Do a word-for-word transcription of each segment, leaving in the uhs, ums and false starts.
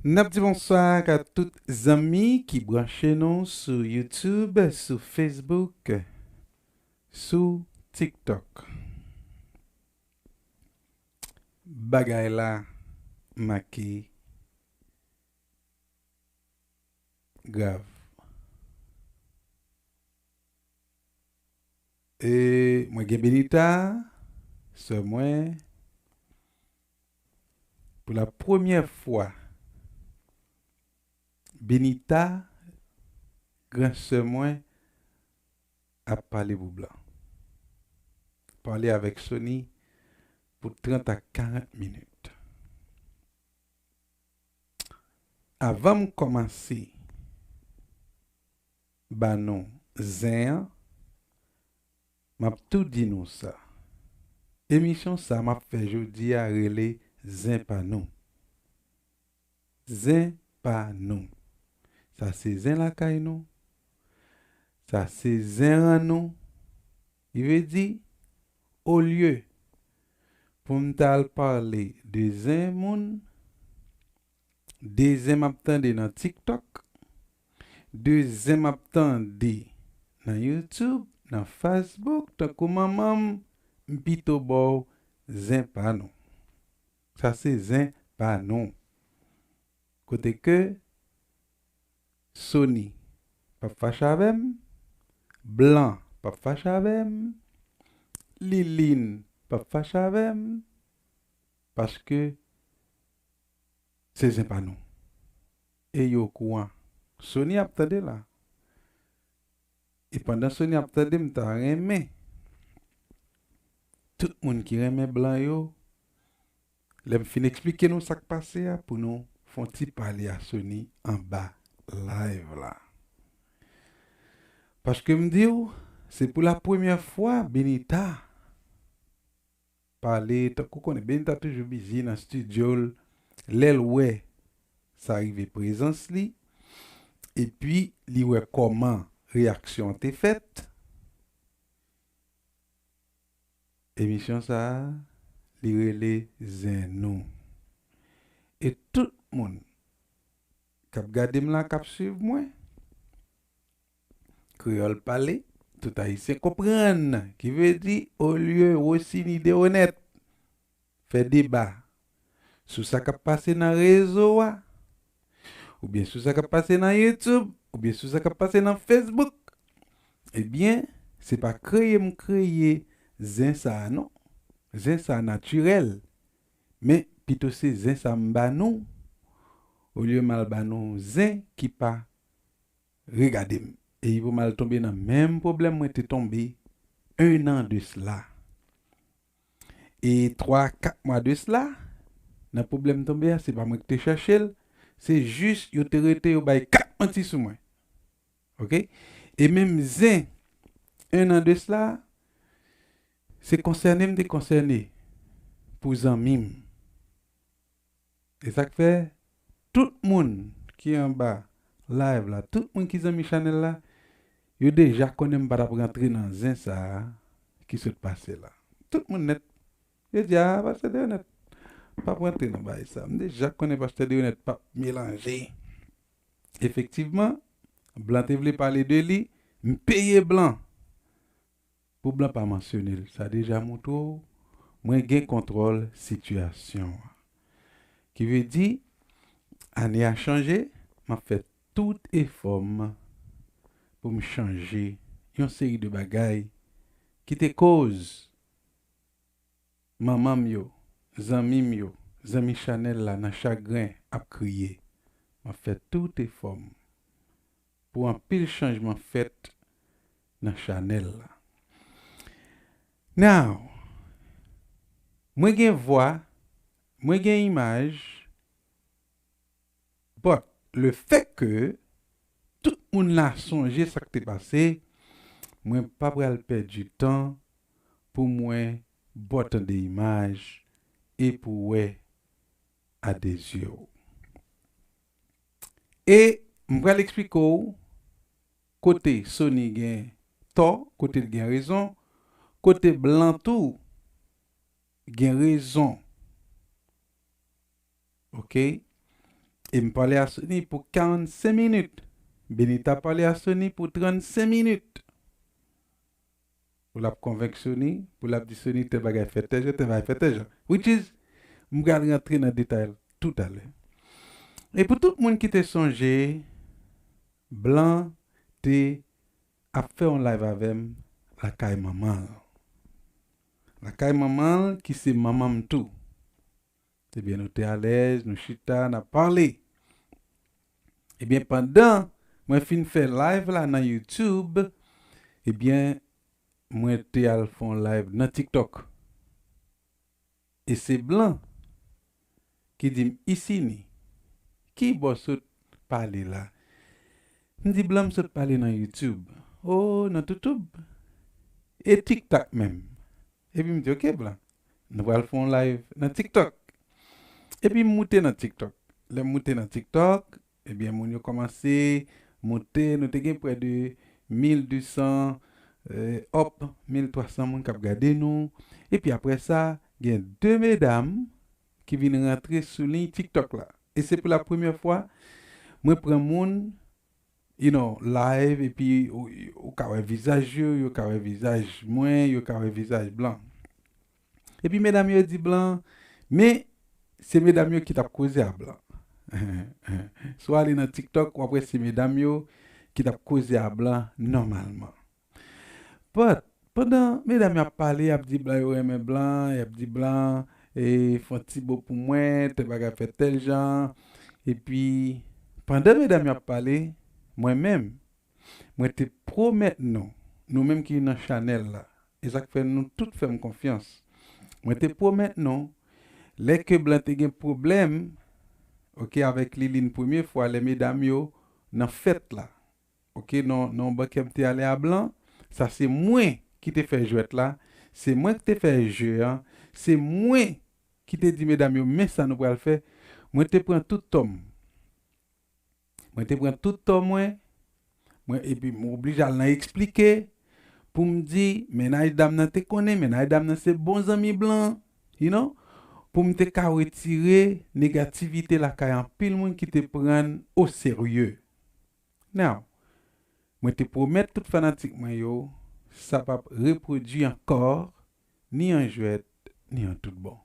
N ap di bonswa ak tout zanmi ki branche nou sou YouTube, sou Facebook, sou TikTok. Bagay la make grav. E mwen gen Benita, sè mwen, pou la premyè fwa, Benita, gran sè mwen, ap pale pou blan. Pale avèk Sony pou trant a karant minit. Avan m kòmanse ba nou zen an, m ap tou di nou sa. Emisyon sa m ap fè jodi a rele Zen pa nou. Zen pa nou. Sa se zen lakay nou. Sa se zen ran nou. Li vle di, olye pou m t al pale de zen moun, de zen m ap tande nan TikTok, de zen m ap tande nan YouTube, nan Facebook, tankou manman m, m pito ba w zen pa nou. Sa se zen pa nou. Kote ke Sony p ap fache avè m, Blan p ap fache avè m, Liline p ap fache avè m, paske se zen pa nou. E yo okouran. Sony ap tande la. E pandan Sony ap tande, m ta renmen tout moun ki renmen blan yo, lè m fin eksplike nou sa k pase a, pou nou fè yon ti pale a Sony anba live la. Paske m di w, se pou la premyè fwa Benita pale, tankou konnen Benita toujou bizi nan estidyo l, lè l wè sa rive prezans li, epi li wè kòman reyaksyon an te fèt. Emisyon sa a, li rele Zen Nou. E tout moun k ap gade m la, k ap swiv mwen, kreyòl pale, tout ayisyen konprann, ki vle di, olye Rosiny Deronette fè deba sou sa k ap pase nan rezo a, oubyen sou sa k ap pase nan YouTube, oubyen sou sa k ap pase nan Facebook, ebyen, se pa kreye m kreye zen sa a non. Zen sa a natirèl. Men, pito se zen sa a m ba nou, olye m al ba nou zen ki pa regade m. E pou m al tonbe nan menm pwoblèm mwen te tonbe en an de sla. E twa, kat mwa de sla, nan pwoblèm tonbe a, se pa mwen ki te chèche l, se jis yo te rete, yo bay kat manti sou mwen. Oke? E menm zen, en an de sla, se konsène m te konsène pou zanmi m. E sa k fè, tout moun ki anba live la, tout moun ki zanmi chanèl la, yo deja konnen m pa t ap rantre nan zen sa a ki sot pase la. Tout moun nèt, yo di, "A, Pastè Deronette p ap rantre nan bagay sa." M deja konnen Pastè Deronette p ap melanje. Efektivman, blan te vle pale de li, m peye blan pou blan pa mansyone l. Sa deja montre w mwen gen kontwòl sitiyasyon an. Ki vle di, ane a chanje, m ap fè tout efò m pou m chanje yon seri de bagay ki te koz manman m yo, zanmi m yo, zanmi chanèl la nan chagren ap kriye. M ap fè tout efò m pou anpil chanjman fèt nan chanèl la. Now, mwen gen vwa, mwen gen imaj, but le fait que tout moun la sonje sa k te pase, mwen pa pral pèdi tan pou mwen ba w tande imaj e pou w wè a de zye w. E m pral eksplike w kote Sony gen tò, kote l gen rezon, kote blan tou gen rezon. Oke? E m pale a Sony pou karannsenk minit. Benita pale a Sony pou trannsenk minit. Pou l ap konvenk Sony, pou l ap di Sony tèl bagay fè tèl jan, tèl bagay fè tèl jan. Which is, m pral rantre nan detay toutalè. E pou tout moun ki te sonje, Blan te ap fè yon live avè m lakay manman l. Lakay manman l ki se manman m tou. Ebyen, nou te alèz, nou chita, n ap pale. Ebyen, pandan mwen fin fè live la nan YouTube, ebyen, mwen te al fè yon live nan TikTok. E se Blan ki di m, "Isini, ki bò sot pale la?" M di, "Blan, m sot pale nan YouTube." "Oh, nan Toutoub?" "E TikTok menm?" Epi m di, "Oke, Blan, nou pral fè yon live nan TikTok." Epi m moute nan TikTok. Lè m moute nan TikTok, ebyen, moun yo kòmanse monte, nou te gen prè de mil de san, eh, up, mil twa san moun k ap gade nou. Epi apre sa, gen de medam ki vin rantre sou liy TikTok la. E se pou la premyè fwa, mwen pran moun, you know, live, epi ou, ou ka wè vizaj yo, yo ka wè vizaj mwen, yo ka wè vizaj Blan. Epi medam yo di Blan, men se medam yo ki t ap koze a Blan. Si w ale nan TikTok, w ap wè se medam yo ki t ap koze a Blan nòmalman. But, pandan medam yo ap pale, y ap di Blan yo renmen Blan, y ap di Blan, e, fè yon ti bo pou mwen, tèl bagay fè tèl jan. Epi, pandan medam yo ap pale, mwen menm, mwen te pwomèt nou, nou menm ki nan chanèl la, e sa k fè nou tout fè m konfyans. Mwen te pwomèt nou, lè ke Blan te gen pwoblèm, oke, avèk Liline premye fwa, lè medam yo nan fèt la, oke, nan, nan yon bankè m te ale a Blan, sa se mwen ki te fè jwèt la, se mwen ki te fè je a, se mwen ki te di medam yo, "Men sa nou pral fè." Mwen te pran tout tò m. Mwen te pran tout tò mwen, mwen, epi m oblije al nan eksplike pou m di, mennaj dam nan te konnen, mennaj dam nan se bon zanmi Blan, you know, pou m te ka retire negativite lakay anpil moun ki te pran o serye. Now, mwen te pwomèt tout fanatik mwen yo, sa p ap repwodui ankò, ni an jwèt, ni an tout bon.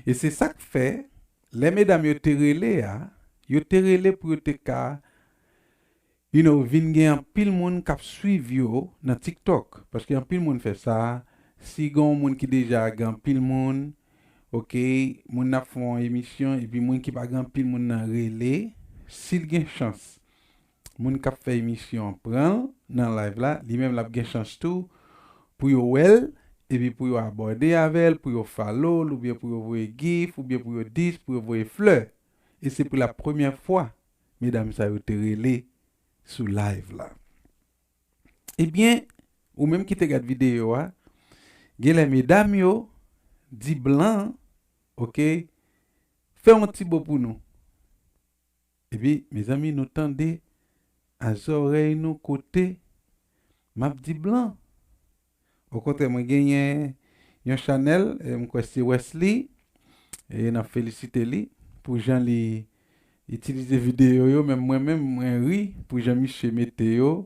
E se sa k fè, lè medam yo te rele a, yo te rele pou yo te ka, you know, vin gen anpil moun k ap swiv yo nan TikTok. Paske anpil moun fè sa, si gen yon moun ki deja gen anpil moun, oke, moun nan ap fè yon emisyon, epi moun ki pa gen anpil moun nan rele, si l gen chans, moun k ap fè emisyon an pran l nan live la, li menm l ap gen chans tou pou yo wè l, epi pou yo abòne avè l, pou yo follow l, oubyen pou yo voye gif, oubyen pou yo dis, pou yo voye flè. E se pou la premyè fwa, medam sa yo te rele sou live la. Ebyen, ou menm ki te gad videyo a, genlè medam yo di Blan, oke, fè yon ti bo pou nou. Epi, mezanmi, nou tande a zòrèy nou kote m ap di Blan. Okontrè, mwen genyen yon chanèl, e m kwè se Wesley, e n ap felisite li pou jan li itilize videyo yo, menm mwen menm, mwen ri pou jan misye mete yo.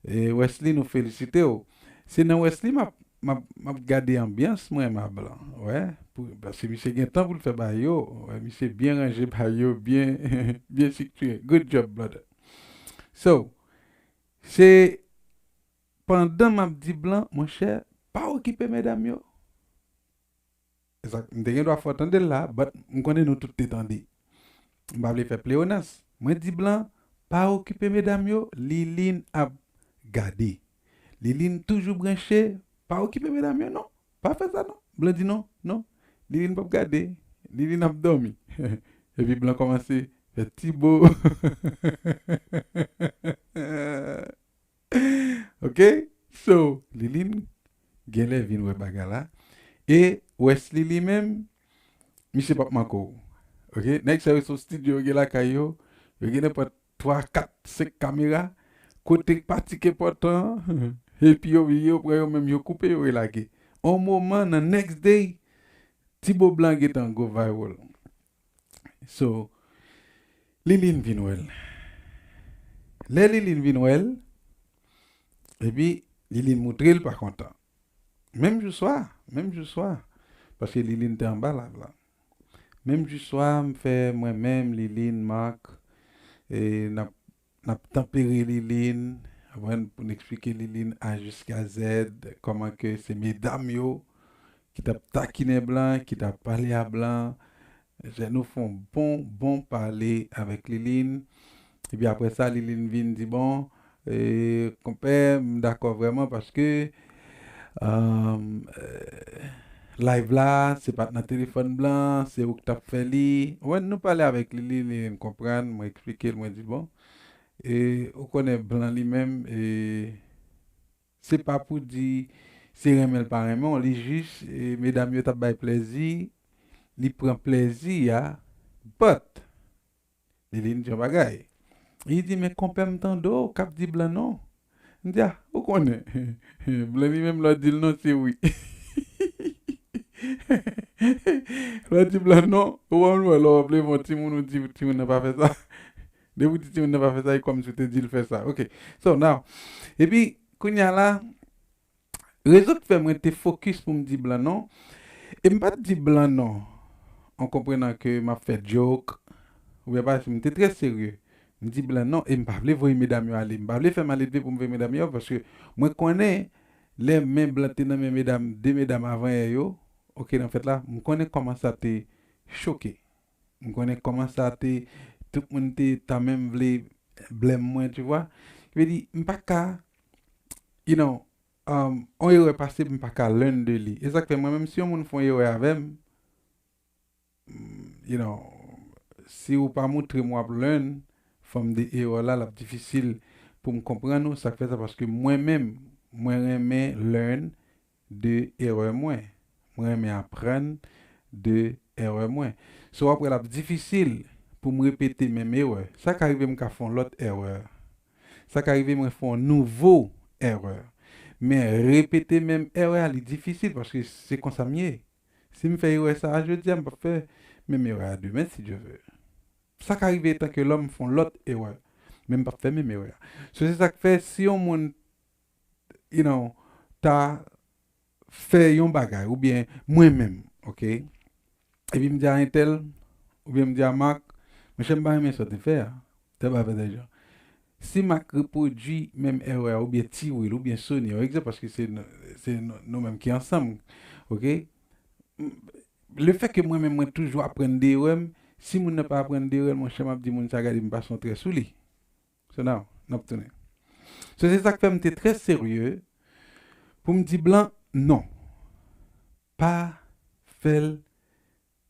E Wesley, nou felisite w. Se nan Wesley m ap, m ap, m ap gade anbyans mwen, ma Blan. Wè, pou, paske misye gen tan pou l fè bagay yo. Wè, misye byen ranje bagay yo, byen, byen estrikture. Good job, brother. So, se pandan m ap di Blan, monchè, pa okipe medam yo. Sa, m te gen dwa fò tande l la, but m konnen nou tout te tande. M pa vle fè pleyonans. Mwen di Blan, pa okipe medam yo, Liline ap gade. Liline toujou branche, pa okipe medam yo, non. Pa fè sa, non. Blan di non, non. Liline p ap gade. Liline ap dòmi. Epi Blan kòmanse fè ti bo. Ok? So, Liline genlè vin wè bagay la. E Wesley li menm, misye p ap manke w. Ok? Nèg sa yo se yon estidyo yo gen lakay yo. Yo gen nenpòt twa, kat, senk kamera. Kote k pa ti k enpòtan, epi yo, yo pran yo menm, yo koupe, yo relage. On moman, nan next day, ti bo Blan gentan go viral. So, Liline vin wè l. Lè Liline vin wè l, epi Liline moutre l pa kontan. Menm jou swa, menm jou swa. Paske Liline te anba live la. Menm jou swa, m fè mwen menm, Liline, Marc, e n ap, n ap tanpere Liline, w konprann, pou n eksplike Liline A jiska Z, kòman ke se medam yo ki t ap takinen blan, ki t ap pale a blan. Jè, nou fè yon bon, bon pale avèk Liline. Epi apre sa, Liline vin di, bon, e, konpè, m dakò vrèman paske, um, eh, live la, se pa t nan telefòn blan, se ou k t ap fè li. Wè, nou pale avèk Liline, Liline konprann, mwen eksplike l, mwen di, bon, e, ou konnen blan li menm, e, se pa pou di se renmen l pa renmen w, li jis, e, medam yo t ap bay plèzi, li pran plèzi a, but, Liline di yon bagay. Li di, men konpè m tande w k ap di blan non. M di, a, ou konnen. Blan li menm lè w di l non, se wi. Lè w di blan non, ou konn wè lè w ap leve yon timoun, ou di timoun nan pa fè sa. Depi w di timoun nan pa fè sa, e kòmsi w te di l fè sa. Ok. So, now, epi, kounye a la, rezon k fè mwen te fokis pou m di blan non, e m pa t di blan non an konprenan ke m ap fè joke, oubyen pa, m te trè serye. M di blan non, e m pa vle voye medam yo ale. M pa vle fè maledve pou m voye medam yo, paske mwen konnen lè men blan te nan men medam, de medam avanyè yo, ok, nan fèt la, m konnen kòman sa te choke. M konnen kòman sa te, tout moun te ta menm vle blèm mwen, tu vois. Ki vle di, m pa ka, you know, um, on erè pase, m pa ka learn de li. E sa k fè mwen menm, si yon moun fè yon erè avè m, mm, you know, si ou pa montre m w ap learn from the erè la, l ap difisil pou m konprann ou. Sa k fè sa, paske mwen menm, mwen renmen learn de erè mwen. Mwen renmen aprann de erè mwen. So, w ap wè l ap difisil pou m repete menm erè. Sa ka rive m ka fè yon lòt erè. Sa ka rive mwen fè yon nouvo erè. Men repete menm erè a, li difisil paske se konsa m ye. Si m fè erè sa a jodi a, m p ap fè menm erè a demen, si Dye vle. Sa ka rive etan ke lòm fè yon lòt erè, men m p ap fè menm erè a. So, se sa k fè, si yon moun, you know, ta fè yon bagay, oubyen mwen menm, ok? Epi m di a entèl, oubyen m di a Marc, monchè, m pa renmen sa w te fè a. Tè pa fè tè jan. Si Marc repwodui menm erè a, oubyen Tiwil, oubyen Sony, yon egzanp, paske se nou, se nou, nou menm ki ansanm, ok? M, lefètke mwen menm, mwen toujou aprann de erè m, si moun nan pa aprann de erè l, monchè, m ap di moun sa, gade, m pase yon trè sou li. So now, n ap tounen. So, se sa k fè m te trè serye pou m di blan non. Pa fè l,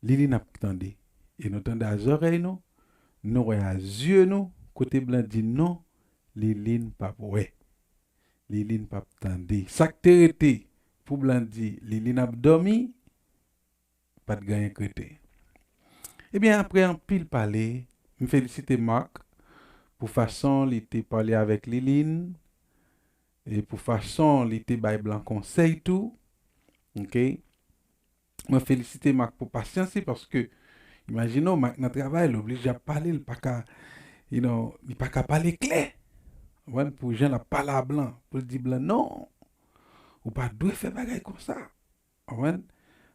Liline ap tande. E nou tande a zòrèy nou, nou wè a zye nou, kote blan di non, Liline p ap wè. Liline p ap tande. Sa k te rete pou blan di Liline ap dòmi, pa t gen anyen k rete. Ebyen, apre anpil pale, m felisite Marc pou fason li te pale avèk Liline e pou fason li te bay blan konsèy tou. Ok? Mwen felisite Marc pou pasyans li paske, imajine w, Marc nan travay, l oblije ap pale, l pa ka, you know, li pa ka pale klè. Ou konprann? Pou jan l ap pale a blan, pou l di blan, non, ou pa dwe fè bagay konsa. Ou konprann?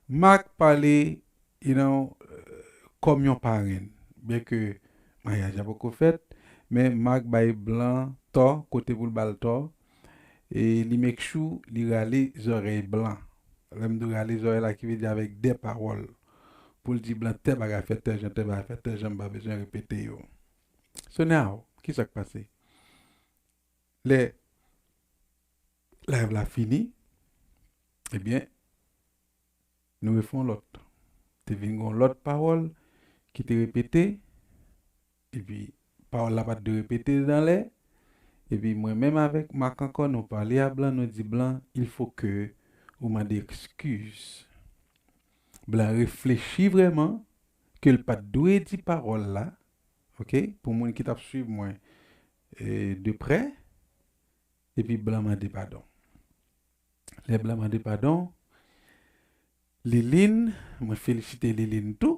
Marc pale, you know, euh, kòm yon parenn. Byenke maryaj la poko fèt, men Marc bay blan tò, kote pou l ba l tò. E li make sure li rale zòrèy blan. Lè m di rale zòrèy la, ki vle di avèk de pawòl. Pou l di blan tè bagay fèt, tè jan, tè bagay fèt, tè jan, m pa bezwen repete yo. So now, ki sa k pase? Lè live la fini, ebyen, nou refè yon lòt. Te vin gen yon lòt pawòl ki te repete, epi pawòl la pa t dwe repete nan lè, epi mwen menm avèk Marc ankò, nou pale a blan, nou di blan, il faut que ou mande excuse. Blan reflechi vrèman ke l pa t dwe di pawòl la, ok, pou moun ki t ap swiv mwen, e, de prè, epi blan mande padon. Lè blan mande padon, Liline, mwen felisite Liline tou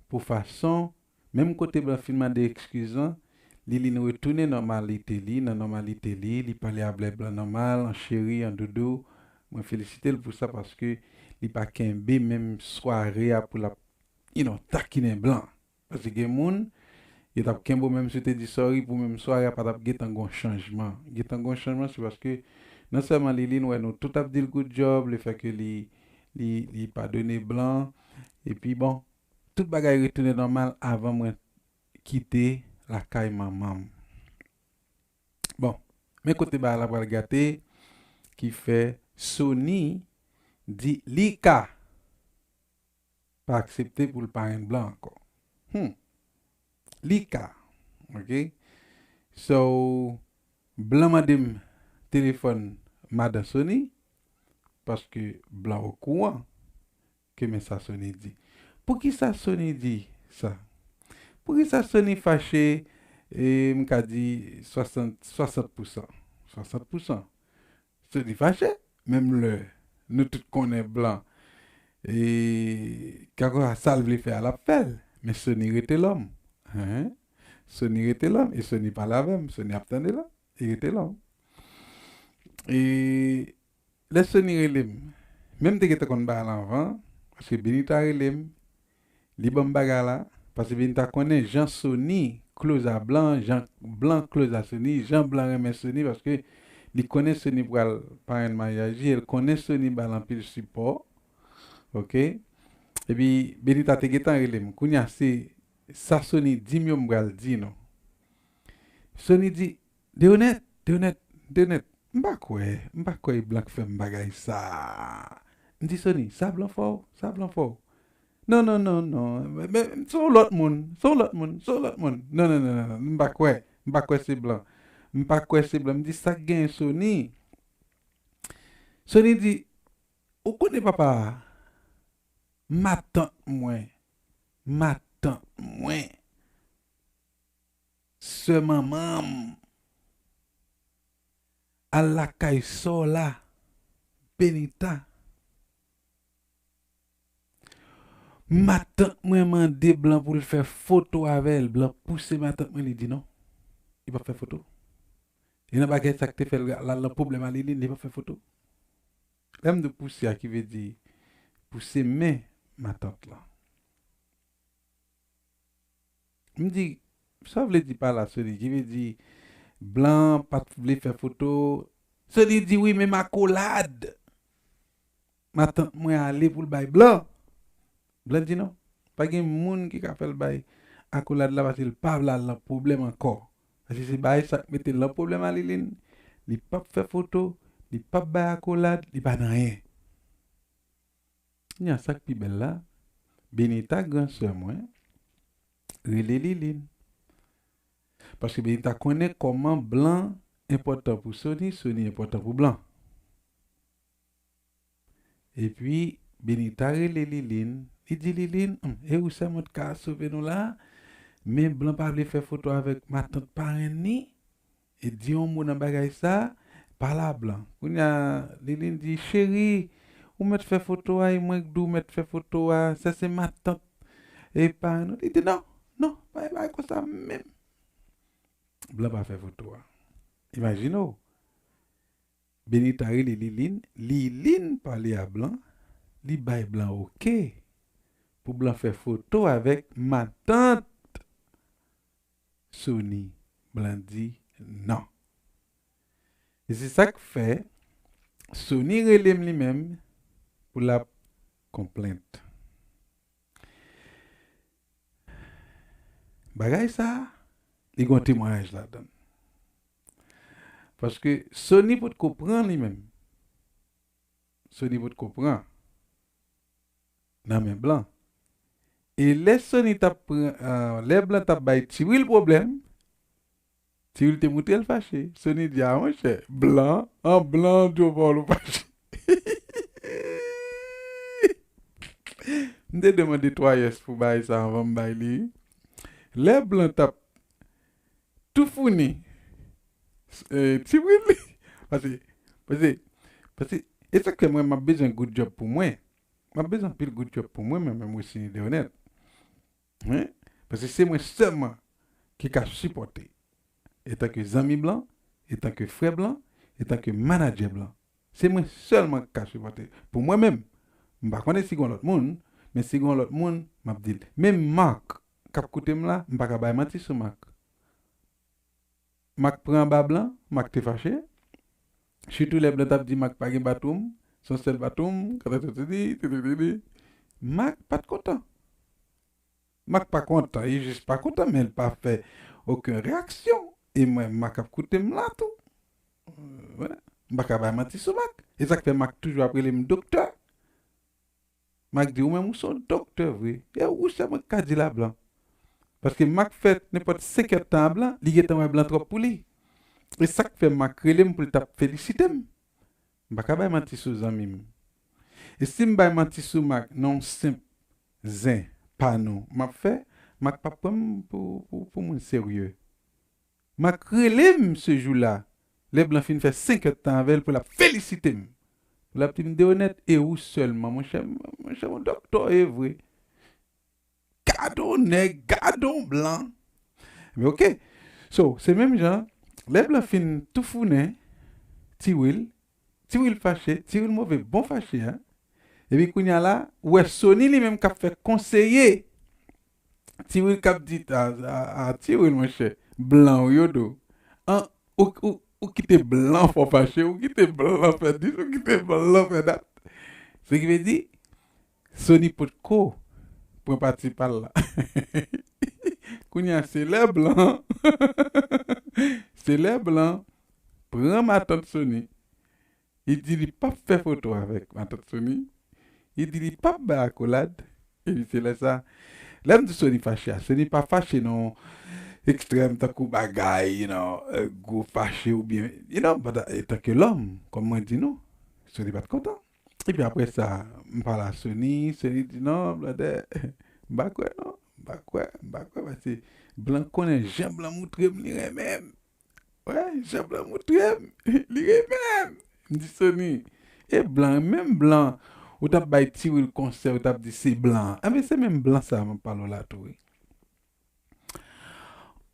pou fason Menm kote blan fin mande ekskiz lan, Liline retounen nòmalite li, nan nòmalite li, li pale avèk blan nòmal, an cheri, an doudou. Mwen felisite l pou sa paske li pa kenbe menm sware a pou l ap, you know, takinen blan. Paske gen moun, yo t ap kenbe w menm si w te di sorry pou menm sware a pa t ap gentan gon chanjman. Gentan gon chanjman, se paske non sèlman Liline wè nou tout ap di l good job, lefètke li, li, li padone blan, epi bon, tout bagay retounen nòmal avan mwen kite lakay manman m. Bon, men kote bagay la pral gate, ki fè Sony di li ka pa aksepte pou l parenn blan ankò. Hmm. Li ka. Ok? So, blan mande m telefòn madan Sony, paske blan okouran ke men sa Sony di. Poukisa Sony di sa? Poukisa Sony fache, e, m ka di swasant, swasant pou san? Swasant pou san. Sony fache, menm lè nou tout konnen blan, e, kèlkeswa sa l vle fè a, l ap fè l. Men Sony rete lòm. Hen? Sony rete lòm, e Sony pale avè m, Sony ap tande la, li rete lòm. E lè Sony rele m, menm te gentan konn bagay la anvan, paske Benita rele m, li ban m bagay la, paske Benita konnen jan Sony close a blan, jan blan close a Sony, jan blan renmen Sony, paske li konnen Sony pral parenn maryaj li, e l konnen Sony ba l anpil sipò. Ok? Epi Benita te gentan rele m. Kounye a se sa Sony di m yo m pral di nou. Sony di, Deonèt, Deonèt, Deonèt, m pa kwè, m pa kwè e blan k fè m bagay sa. M di Sony, sa blan fè w, sa blan fè w. Non, non, non, non, men, men, se yon lòt moun, se yon lòt moun, se yon lòt moun. Non, non, non, non, non, m pa kwè, m pa kwè se blan. M pa kwè se blan. M di sa k genyen Sony. Sony di, ou konnen papa a, matant mwen, matant mwen, sè manman m, al lakay sè w la, Benita. Matant mwen mande blan pou l fè foto avè l. Blan pouse matant mwen, li di non. Li p ap fè foto. E nan bagay sa k te fè l al nan pwoblèm a Liline, li p ap fè foto. Lè m di pouse a, ki vle di pouse men matant lan. M di, sa w vle di pa la, Sony? Ki vle di blan pa t vle fè foto? Sony di wi, menm akolad matant mwen ale pou l bay blan. Blan di non. Pa gen moun ki ka fè l bay akolad la paske l pa vle al nan pwoblèm ankò. Paske se bagay sa k mete l nan pwoblèm a Liline. Li p ap fè foto, li p ap bay akolad, li pa nan anyen. Kounye a sa k pi bèl la, Benita, gran sè mwen, rele Liline. Paske Benita konnen kòman blan enpòtan pou Sony, Sony enpòtan pou blan. Epi, Benita rele Liline, li di Liline, "Hum, e ou sèlman t ka sove nou la, men blan pa vle fè foto avèk matant parenn ni." E di yon mo nan bagay sa, pale a blan. Kounye a, Liline di, "Cheri, ou mèt fè foto a, e mwen k di w mèt fè foto a, sa se matant, e parenn nou." Li di, "Non, non, pa gen bagay konsa menm." Blan pa fè foto a. Imajine w, Benita rele Liline, Liline pale a blan, li bay blan oke pou blan fè foto avèk matant Sony. Blan di non. E se sa k fè Sony rele m li menm pou l ap konplent. Bagay sa, li gen yon temwayaj ladan l. Paske Sony potko pran li menm. Sony potko pran nan men blan. E lè Sony t ap pran, ah, lè blan t ap bay Tiwil pwoblèm, Tiwil te moutre l fache. Sony di, "A, monchè, blan, an blan, an djòvòl ou fache." M te demande twa yès pou bay sa anvan m bay li. Lè blan t ap toufouni, eh, Tiwil, paske, paske, paske, e sa k fè mwen, m ap bezwen good job pou mwen. M ap bezwen anpil good job pou mwen, mwen menm, Wesny Deonèt. Hein? Paske se mwen sèlman ki ka sipòte. Etanke zanmi blan, etanke frè blan, etanke manadjè blan. Se mwen sèlman ki ka sipòte. Pou mwen menm, m pa konnen si gen lòt moun, men si gen lòt moun, m ap di l. Menm Mark, k ap koute m la, m pa ka bay manti sou Mark. Mark pran anba blan, Mark te fache. Sitou lè blan t ap di Mark pa gen batwoum, se yon sèl batwoum, katatitidi, tititidi. Mark pa t kontan. Mark pa kontan, li jis pa kontan, men l pa fè okenn reyaksyon. E mwen, Mark ap koute m la tou. Wè. M pa ka bay manti sou Mark. E sa k fè Mark toujou ap rele m doktè. Mark di, ou menm ou se yon doktè vre. E ou sèlman k ka di l a blan. Paske Mark fè nenpòt senk èdtan a blan, li gentan wè blan twòp pou li. E sa k fè Mark rele m pou l t ap felisite m. M pa ka bay manti sou zanmi m. E si m bay manti sou Mark nan yon senp zen pa nou m ap fè, Mark p ap pran m pou, pou, pou moun serye. Mark rele m se jou la, lè blan fin fè senk èdtan avè l pou l ap felisite m. Pou l ap di m, Deonèt, e ou sèlman, monchè, monchè, yon doktè w ye vre. Gade yon nèg, gade yon blan. Men oke. So, se menm jan, lè blan fin toufounen Ti Wil, Ti Wil fache, Ti Wil move, bon fache, en. Epi kounye a la, ou wè Sony li menm k ap fè konseye Ti Wil k ap di, a, a, a, Ti Wil, monchè, blan w yo do. An, ou, ou, ou kite blan fè w fache, ou kite blan fè dis, ou kite blan fè dat. Se ki vle di, Sony potko pran pati pa l la. Kounye a, se lè blan, se lè blan pran matant Sony, li di li p ap fè foto avèk matant Sony, li di li p ap bay akolad, epi se lè sa, lè m di Sony fache a, Sony pa fache nan yon ekstrèm tankou bagay, you know, euh, gwo fache oubyen, you know, but, euh, etanke lòm, kòm mwen di nou, Sony pa t kontan. Epi apre sa, m pale a Sony, Sony di, "Non, brother, m pa kwè non, m pa kwè, m pa kwè, paske blan konnen jan blan moutre m li renmen m. Wè, jan blan moutre m, li renmen m." M di, "Sony, e blan, menm blan, ou t ap bay Ti Wil konsèy, ou t ap di se blan. Enben, se menm blan sa a m ap pale w la tou, wi."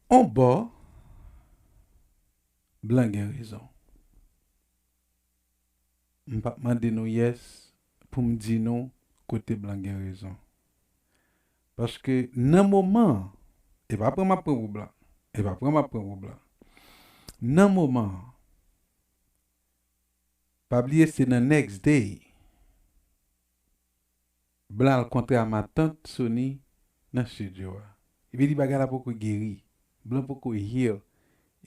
On bò, blan gen rezon. M p ap mande nou yes pou m di nou kote blan gen rezon. Paske nan moman an, e pa pran m ap pran pou blan, e pa pran m ap pran pou blan. Nan moman an, pa bliye se nan next day, blan al kontre a matant Sony nan estidyo a. Epi li bagay la poko geri. Blan poko heal.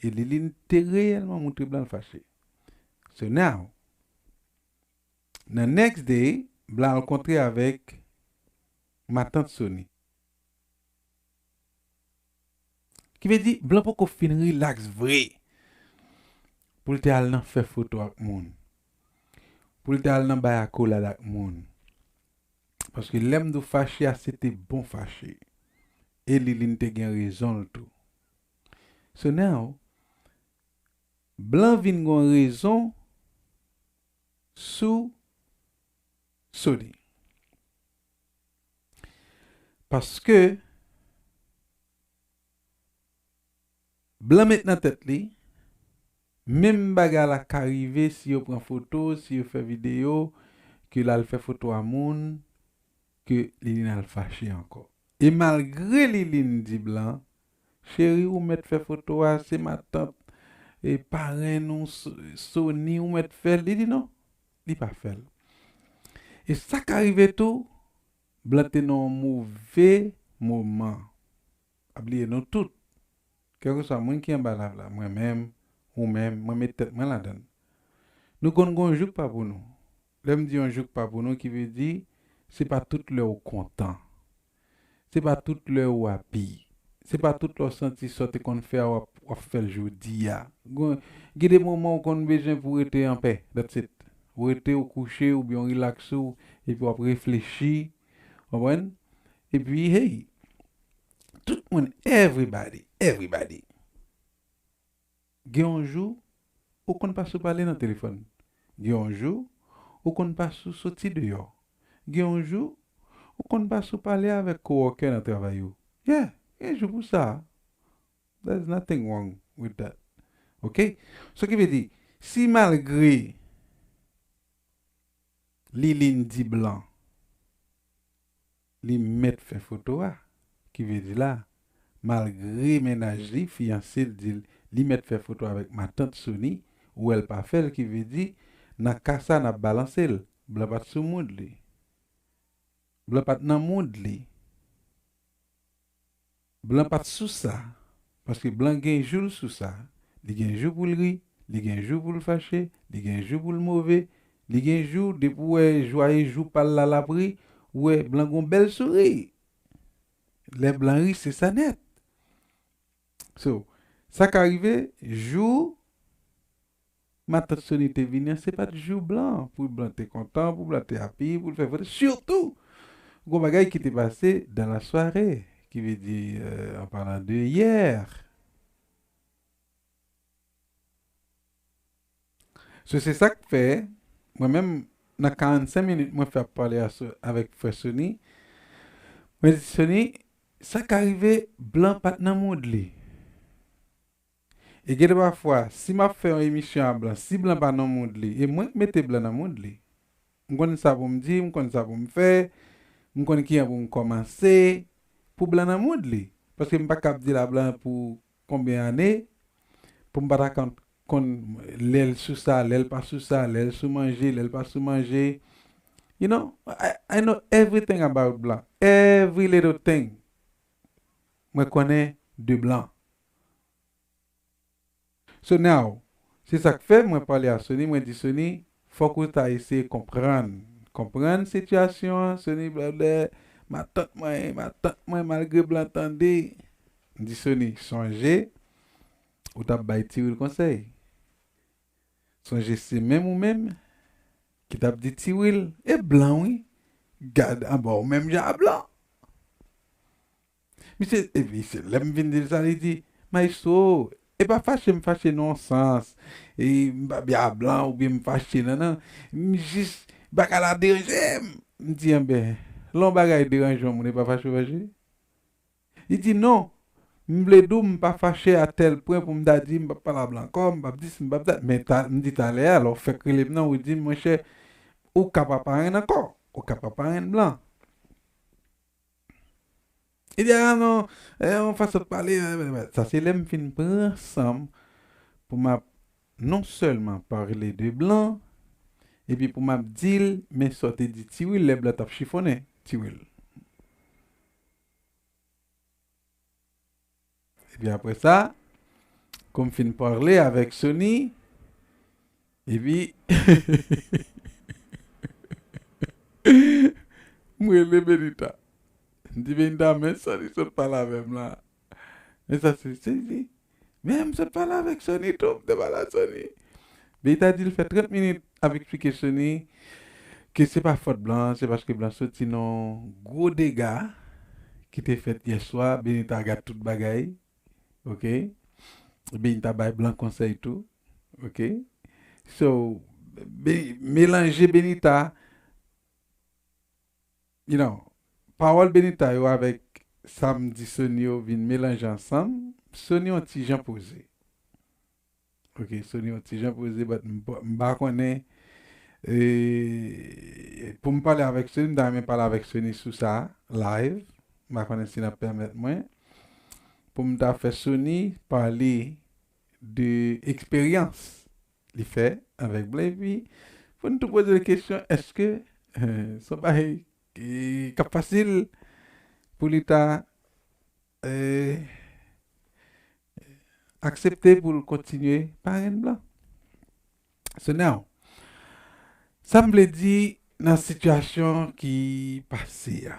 E Liline te reyèlman moutre blan l fache. So now, nan next day, blan al kontre avèk matant Sony. Ki vle di, blan poko fin rilaks vre. Pou l te al nan fè foto ak moun. Pou l te al nan bay akolad ak moun. Paske lè m di w fache a, se te bon fache. E Liline te gen rezon l tou. So now, blan vin gon rezon sou Sony. Paske blan met nan tèt li, menm bagay la ka rive si yo pran foto, si yo fè videyo, ke l al fè foto a moun, ke Liline al fache ankò. E malgre Liline di blan, cheri, ou mèt fè foto a, se matant, e parenn ou, S-, Sony, ou mèt fè l. Li di non, li pa fè l. E sa ka rive tou, blan te nan yon move moman. Pa bliye, nou tout, kèlkeswa moun ki anba live la, mwen menm, ou menm, mwen met tèt mwen ladan l. Nou konn gon jou k pa pou nou. Lè m di yon jou k pa pou nou, ki vle di, se pa tout lè w kontan. Se pa tout lè w happy. Se pa tout lè w santi sa w te konn fè a, w ap, w ap fè l jodi a. Gon, gen de moman w konn bezwen pou w rete anpè, that's it. Ou rete, ou kouche, oubyen w rilaks ou, epi w ap reflechi, w konprann? Epi, hey, tout moun, everybody, everybody. Gen yon jou, ou konn pa sou pale nan telefòn. Gen yon jou, ou konn pa sou soti deyò. Gen yon jou, ou konn pa sou pale avèk coworker nan travay ou. Yeah. Gen jou pou sa. There's nothing wrong with that. Ok? So ki vle di, si malgre Liline di blan, li mèt fè foto a, ki vle di la, malgre mennaj li, fiyanse l, di l, li mèt fè foto avèk matant Sony, ou wè l pa fè l, ki vle di, nan ka sa, n ap balanse l. Blan pa t sou mood li. Blan pa t nan mood li. Blan pa t sou sa, paske blan gen jou l sou sa, li gen jou pou l ri, li gen jou pou l fache, li gen jou pou l move, li gen jou, depi w wè jwaye jou pa l la l ap ri, ou wè blan gon bèl souri. Lè blan ri, se sa nèt. So, sa ka rive, jou matant Sony te vini an, se pa t jou blan, pou blan te kontan, pou blan te happy, pou l fè foto. Sitou, gon bagay ki te pase dans la soirée, ki vle di, euh, en parlant de hier. So, se sa k fè, mwen menm, nan karannsenk minit mwen fè ap pale a So-, avèk frè Sony, mwen di, Sony, sa ka rive, blan pa t nan mood li. E gen de pafwa, si m ap fè yon emisyon a blan, si blan pa nan mood li, e mwen k mete blan nan mood li. M konn sa pou m di, m konn sa pou m fè, m konn kijan pou m kòmanse, pou blan nan mood li. Paske m pa kab di la blan pou konbyen ane, pou m pa ta konn, konn lè l sou sa, lè l pa sou sa, lè l sou manje, lè l pa sou manje. You know, I, I know everything about blan. Every little thing. Mwen konnen de blan. So now, se sa k fè mwen pale a Sony, mwen di Sony, fòk ou ta eseye konprann. Konprann sitiyasyon an, Sony, blablè, matant mwen, matant mwen, malgre blan tande. M di Sony, sonje, ou t ap bay Tiwil konsèy. Sonje se menm ou menm ki t ap di Tiwil, e blan wi, gad anba w menm jan a blan. Misye, epi se lè m vin di l sa, li di, Maestro, e pa fache m fache nan yon sans, e m pa byen a blan oubyen m fache, non, non. M jis, bagay la deranje m. M di, enben, lè yon bagay deranje yon moun, e pa fache w fache? Li di, non, m vle di w, m pa fache a tèl pwen pou m ta di, m p ap pale a blan ankò, m p ap di si, m p ap dat. Men ta, m di talè a, lè w fèk rele m nan, ou di m, monchè, ou ka pa parenn ankò, ou ka pa parenn blan. Li di, a non, e, yon fason de pale, e, e, e. Sa se lè m fin pran san m pou m ap non sèlman pale de blan, epi pou m ap di l, men sa w te di Tiwil lè blan t ap chifonnen Tiwil. Epi apre sa, kou m fin pale avèk Sony, epi m rele Benita. M di Benita, men Sony sot pale avè m la. Men sa se, se, se, men m sot pale avèk Sony tou, m te pale a Sony. Benita di l fè trant minit ap eksplike Sony ke se pa fòt blan, se paske blan soti nan gwo dega ki te fèt yè swa, Benita gad tout bagay, ok? Benita bay blan konsèy tou, ok? So, Be-, melanje Benita, you know, pawòl Benita yo avèk sa m di Sony yo vin melanje ansanm, Sony yon ti jan poze. Ok, Sony yon ti jan poze, but m pa, m pa konnen, e, pou m pale avèk Sony, m ta renmen pale avèk Sony sou sa, live. M pa konnen si l ap pèmèt mwen. Pou m ta fè Sony pale de eksperyans li fè avèk blan, epi pou n tou poze l kesyon, èske, eh, se yon bagay ki, k ap fasil pou li ta, eh, aksepte pou l kontinye parenn blan. So now, sa m vle di nan sitiyasyon ki pase a.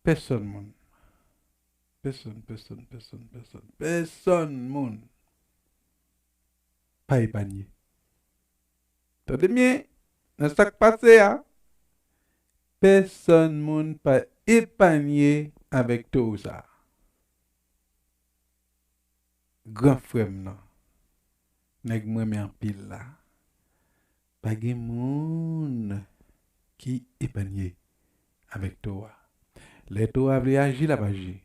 Pèsonn moun. Pèsonn, pèsonn, pèsonn, pèsonn, pèsonn moun pa epanye. Tande byen, nan sa k pase a, pèsonn moun pa epanye avèk towo sa a. Gran frè m nan, nèg m renmen anpil la, pa gen moun ki epanye avèk towo a. Lè towo a vle aji, l ap aji.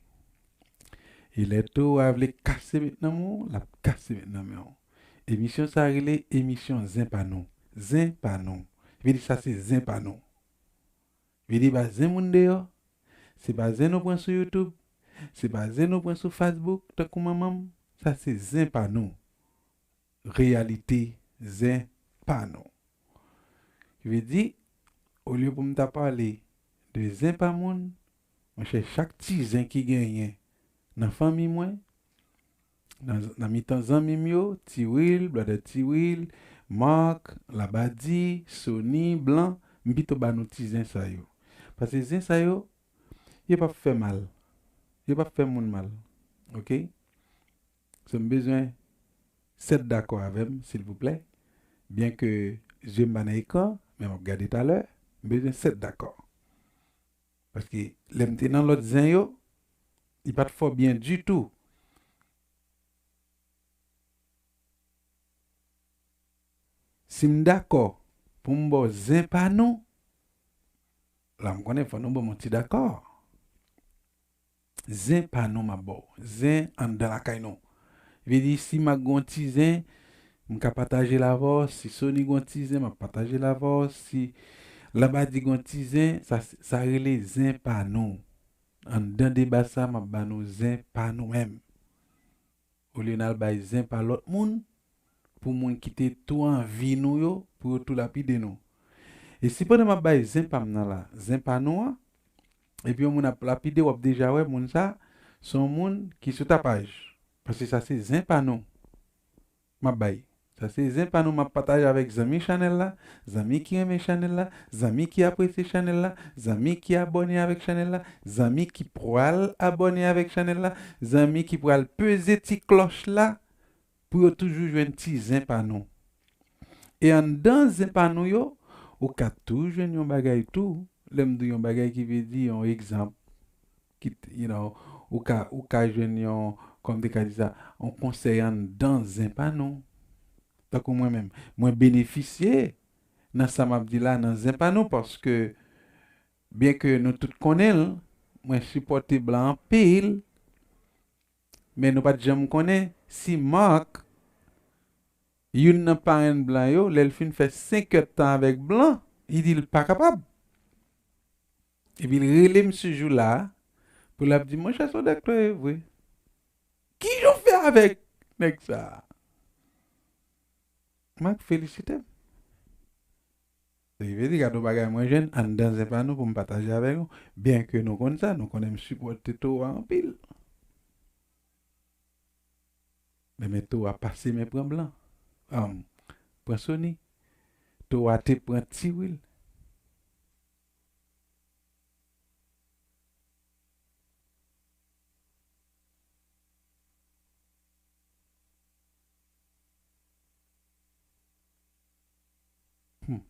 E lè towo a vle kase met nan men w, l ap kase met nan men w. Emisyon sa a rele emisyon Zen pa nou. Zen pa nou. Vle di sa se zen pa nou. Vle di pa zen moun deyò. Se pa zen nou pran sou YouTube. Se pa zen nou pran sou Facebook, tankou manman m. Sa se zen pa nou. Reyalite zen pa nou. Ki vle di, olye pou m ta pale de zen pa moun, monchè, chak ti zen ki genyen nan fanmi mwen, nan, nan mitan zanmi m yo, Ti Wil, Brother Ti Wil, Mark, Labadi, Sony, Blan, m pito ba nou ti zen sa yo. Paske zen sa yo, yo p ap fè mal. Yo p ap fè moun mal. Oke? So, m bezwen sèt dakò avè m, silvouplè. Byen ke zye m pa nan ekran, men m ap gade talè, m bezwen sèt dakò. Paske lè m te nan lòt zen yo, li pa t fò byen ditou. Si m dakò pou m ba w zen pa nou, la m konnen fò nou ban m yon ti dakò. Zen pa nou m ap ba w. Zen anndan lakay nou. Vle di, si Mak gon ti zen, m ka pataje l avè w. Si Sony gon ti zen, m ap pataje l avè w. Si Labadi gon ti zen, sa, sa rele zen pa nou. Anndan deba sa, m ap ba nou zen pa nou menm. Olye n al bay zen pa lòt moun, pou moun ki te tou anvi nou yo, pou yo tou lapide nou. E si pandan m ap bay zen pa m nan la, zen pa nou an, epi yon moun ap lapide, w ap deja wè moun sa, se yon moun ki sou tapaj. Paske sa se zen pa nou m ap bay. Sa se zen pa nou m ap pataje avèk zanmi chanèl la, zanmi ki renmen chanèl la, zanmi ki apresye chanèl la, zanmi ki abòne avèk chanèl la, zanmi ki pral abòne avèk chanèl la, zanmi ki pral peze ti klòch la pou yo toujou jwenn ti zen pa nou. E anndan zen pa nou yo, ou ka tou jwenn yon bagay tou. Lè m di yon bagay ki vle di yon egzanp, ki, you know, ou ka, ou ka jwenn yon, kòm te ka di sa, yon konsèy anndan zen pa nou. Tankou mwen menm, mwen benefisye nan sa m ap di la nan zen pa nou, paske byen ke nou tout konnen l, mwen sipòte blan anpil, men nou pa t janm konnen si Mark, youn nan parenn blan yo, lè l fin fè senk èdtan avèk blan, li di l pa kapab. Epi l rele m sou jou la a, pou l ap di, monchè, se yon doktè e vre. Ki jan w fè avèk nèg sa a? Mak felisite m. Sa vle di, gade yon bagay mwen jwenn anndan zen pa nou pou m pataje avèk nou. Byen ke nou konn sa, nou konnen m sipòte towo a anpil. Men, men towo a pase men pran blan. Am, pran Sony. Towo a te pran Ti Wil. Hmm.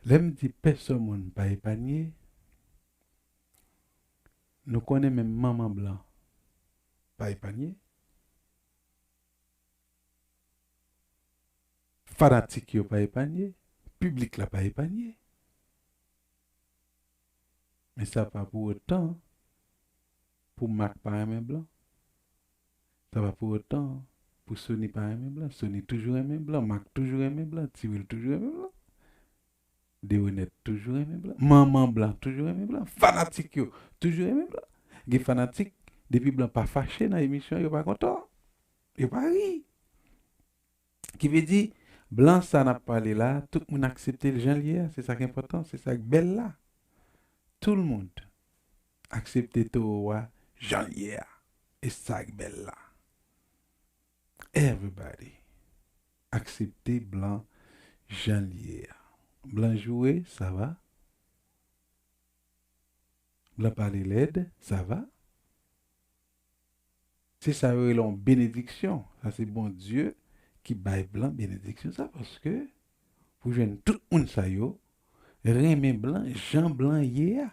Lè m di pèsòn moun pa epanye, nou konnen menm manman blan pa epanye. Fanatik yo pa epanye, piblik la pa epanye. Men sa pa pou otan pou Mak pa renmen blan. Sa pa pou otan pou Sony pa renmen blan. Sony toujou renmen blan, Mak toujou renmen blan, Ti Wil toujou renmen blan. Deronette toujou renmen blan. Manman blan toujou renmen blan. Fanatik yo toujou renmen blan. Gen fanatik, depi blan pa fache nan emisyon, yo pa kontan. Yo pa ri. Ki vle di, blan sa n ap pale la, tout moun aksepte l jan l ye a. Se sa k enpòtan, se sa k bèl la. Tout moun aksepte towo a jan l ye a. E sa k bèl la. Everybody aksepte blan jan l ye a. Blan joure, sa va. Blan pale lèd, sa va. Se sa yo rele yon benediksyon. Sa se Bondye ki bay blan benediksyon sa, paske pou jwenn tout moun sa yo renmen blan jan blan ye a.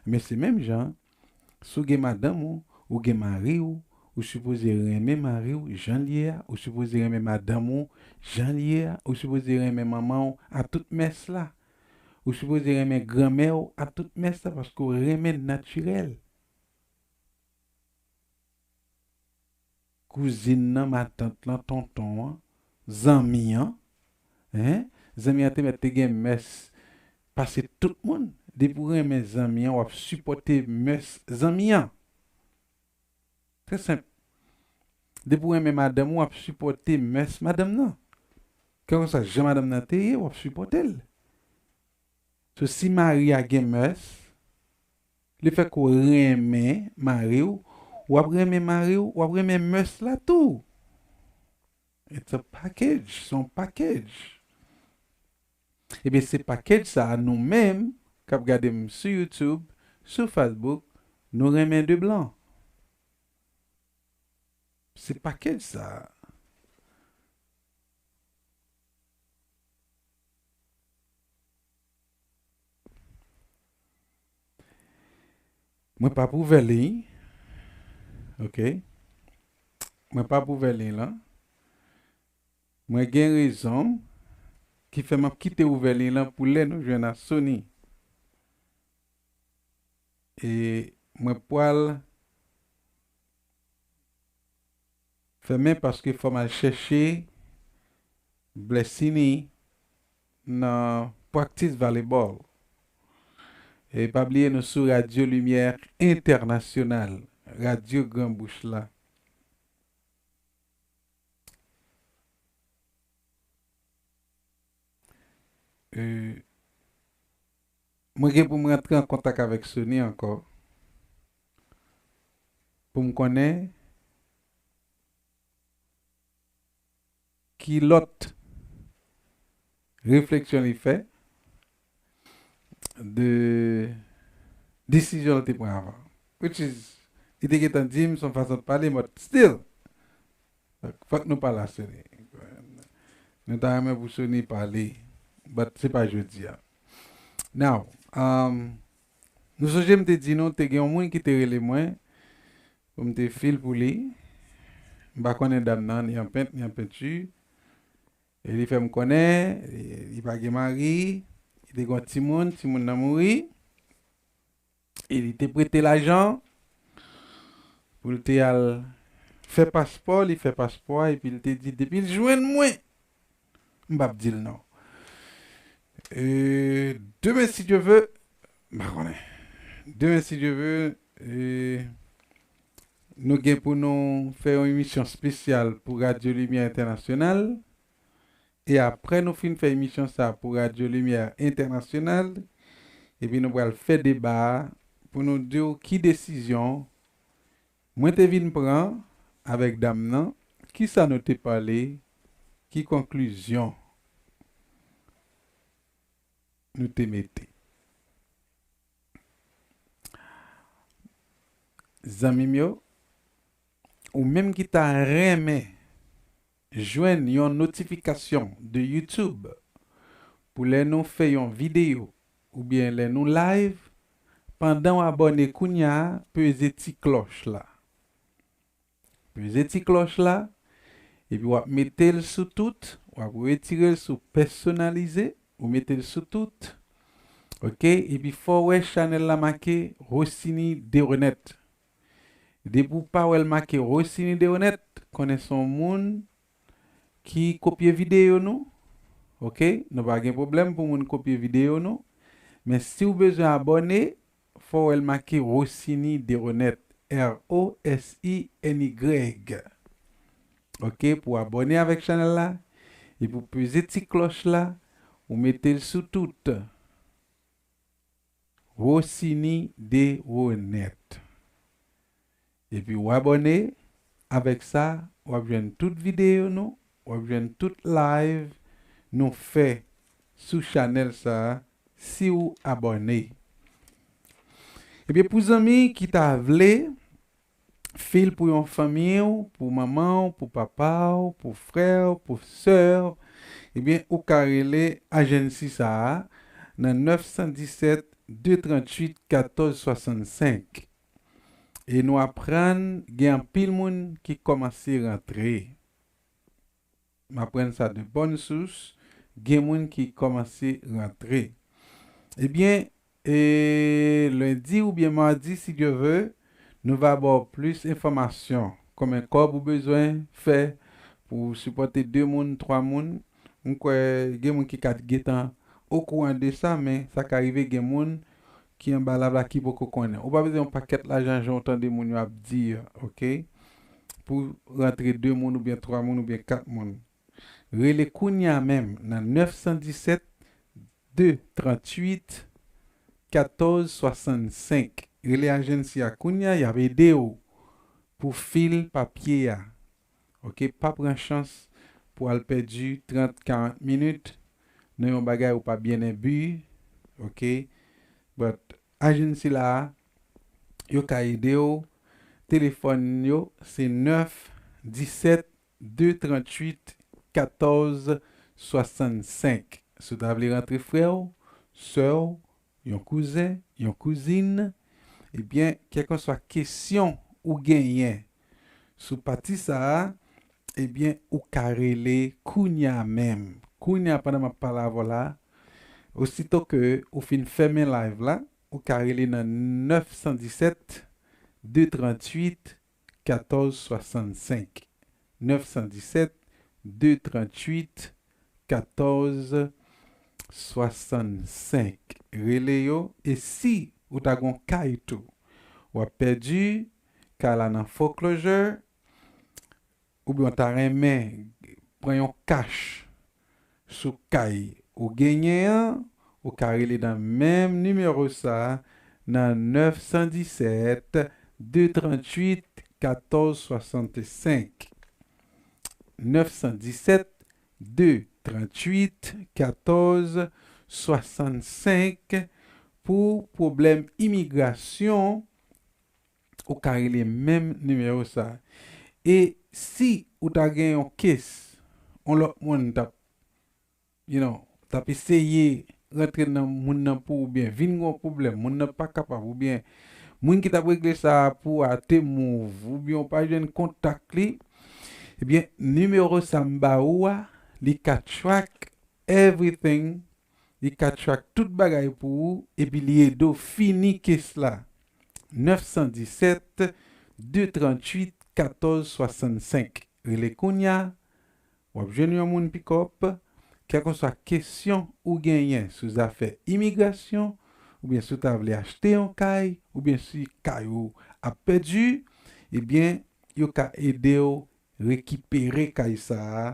Men se menm jan, si w gen madanm ou, ou gen mari w, Ou sipoze renmen mari w jan l ye a, ou sipoze renmen madanm ou jan l ye a, ou sipoze renmen manman w a tout mès la, ou sipoze renmen granmè w a tout mès la, paske w renmen natirèl. Kouzin nan, matant lan, tonton an, zanmi an, hein? Zanmi an te mèt te gen mès pase tout moun. Depi w renmen zanmi an, w ap sipòte mès zanmi an. Trè senp. Depi w renmen madanm ou, w ap sipòte mès madanm nan. Kèlkeswa jan madanm nan te ye, w ap sipòte l. So, si mari a gen mès, lefètke w renmen mari w, w ap renmen mari w, w ap renmen mès la tou. It's a package, se yon package. Ebyen, se package sa a nou menm k ap gade m sou YouTube, sou Facebook, nou renmen de blan. Se package sa a. Mwen p ap ouvè liy. Ok. Mwen p ap ouvè liy lan. Mwen gen rezon ki fè m ap kite ouvè liy lan pou lè nou jwenn a Sony. E mwen pral fèmen paske fò m al chèche Blessini nan practice volleyball. E pa bliye nou sou Radyo Limyè Entènasyonal, radyo Gran Bouch la. E, mwen gen pou m rantre an kontak avèk Sony ankò pou m konnen ki lòt refleksyon li fè de desizyon l te pran avan. Which is, li te gentan di m se yon fason de pale, but still, fòk nou pale a Sony. Nou ta renmen pou Sony pale, but se pa jodi a. Now, um, nou sonje m te di nou, te gen yon moun ki te rele mwen, pou m te fil pou li. M pa konnen dam nan, ni an pent, ni an penti. E li fè m konnen, li, li pa gen mari, li te gen yon timoun, timoun nan mouri. E li te prete lajan pou l te al fè paspò, li fè paspò a, epi l te di, depi l jwenn mwen, m p ap di l non. E, demen, si Dye ve, m pa konnen. Demen, si Dye ve, e, nou gen pou nou fè yon emisyon espesyal pou Radyo Limyè Entènasyonal. E apre nou fin fè emisyon sa pou Radyo Limyè Entènasyonal, epi nou pral fè deba a pou nou di w ki desizyon mwen te vin pran avèk dam nan, kisa nou te pale, ki konklizyon nou te mete. Zanmi m yo, ou menm ki ta renmen jwenn yon notifikasyon de YouTube pou lè nou fè yon videyo oubyen lè nou live, pandan w abòne kounye a, peze ti klòch la. Peze ti klòch la, epi w ap mete l sou tout, w ap retire l sou pèsonalize, ou mete l sou tout. Ok, epi fò w wè chanèl la make Rosiny Deronette. Depi w pa wè l make Rosiny Deronette, konnen se yon moun ki kopye videyo nou. Ok, nou pa gen pwoblèm pou moun kopye videyo nou. Men si w bezwen abòne, fò w wè l make Rosiny Deronette, R O S I N Y. Ok, pou abòne avèk chanèl la, epi w peze ti klòch la, ou mete l sou tout. Rosiny Deronette. Epi w abòne, avèk sa, w ap jwenn tout videyo nou, w ap jwenn tout live nou fè sou chanèl sa a, si w abòne. Ebyen, pou zanmi ki ta vle fil pou yon fanmi w, pou manman w, pou papa w, pou frè w, pou sè w, ebyen, ou ka rele ajansi sa a nan nèf san disèt, de tranntuit, katòz swasannsenk. E nou aprann gen anpil moun ki kòmanse rantre. M aprann sa de bòn sous, gen moun ki kòmanse rantre. Ebyen, e lendi oubyen madi, si Dye ve, nou va ba w plis enfòmasyon. Konbyen kòb ou bezwen fè pou w sipòte de moun, twa moun? M kwè gen moun ki ka gentan okouran de sa, men sa ka rive gen moun ki anba lab la ki poko konnen. Ou pa bezwen yon pakèt lajan jan w tande moun yo ap di, oke? Pou rantre de moun oubyen twa moun oubyen kat moun. Rele kounye a menm nan nèf san disèt, de tranntuit, katòz swasannsenk. Rele ajansi a kounye a, y ap ede w pou fil papye a. Oke, pa pran chans pou al pèdi trant, karant minit nan yon bagay ou pa byen enbi. Oke, but ajansi la, yo ka ede w. Telefòn yo, se nèf disèt, de tranntuit, katòz swasannsenk. Si w ta vle rantre frè w, sè w, yon kouzen, yon kouzin, ebyen, kèlkanswa kesyon ou genyen sou pati sa a, ebyen, ou ka rele kounye a menm. Kounye a, pandan m ap pale avè w la, osito ke ou fin fèmen live la, ou ka rele nan nèf san disèt, de tranntuit, katòz swasannsenk. Nèf san disèt, de tranntuit, katòz swasannsenk. Rele yo, e si ou ta gon kay tou, w ap pèdi, kay la nan foreclosure, oubyen w ta renmen pran yon kach sou kay ou genyen an, ou ka rele nan menm nimewo sa a, nan nèf san disèt, de tranntuit, katòz swasannsenk. Nèf san disèt, de tranntuit, katòz swasannsenk. Pou pwoblèm imigrasyon, ou ka rele menm nimewo sa a. E si ou ta gen yon case, yon lòt moun t ap, you know, t ap eseye rantre nan moun nan pou oubyen vin gen yon pwoblèm, moun nan pa kapab oubyen moun ki t ap regle sa a pou a te move oubyen w pa jwenn kontak li, ebyen, nimewo sa m ba ou a, li ka track everything, li ka track tout bagay pou ou, epi li ede w fini case la. Nèf san disèt, de tranntuit, katòz swasannsenk. Rele kounye a, w ap jwenn yon moun pikòp, kèlkanswa kesyon ou genyen sou zafè imigrasyon, oubyen si w ta vle achte yon kay, oubyen si kay ou ap pèdi, ebyen, yo ka ede w rekipere kay sa a.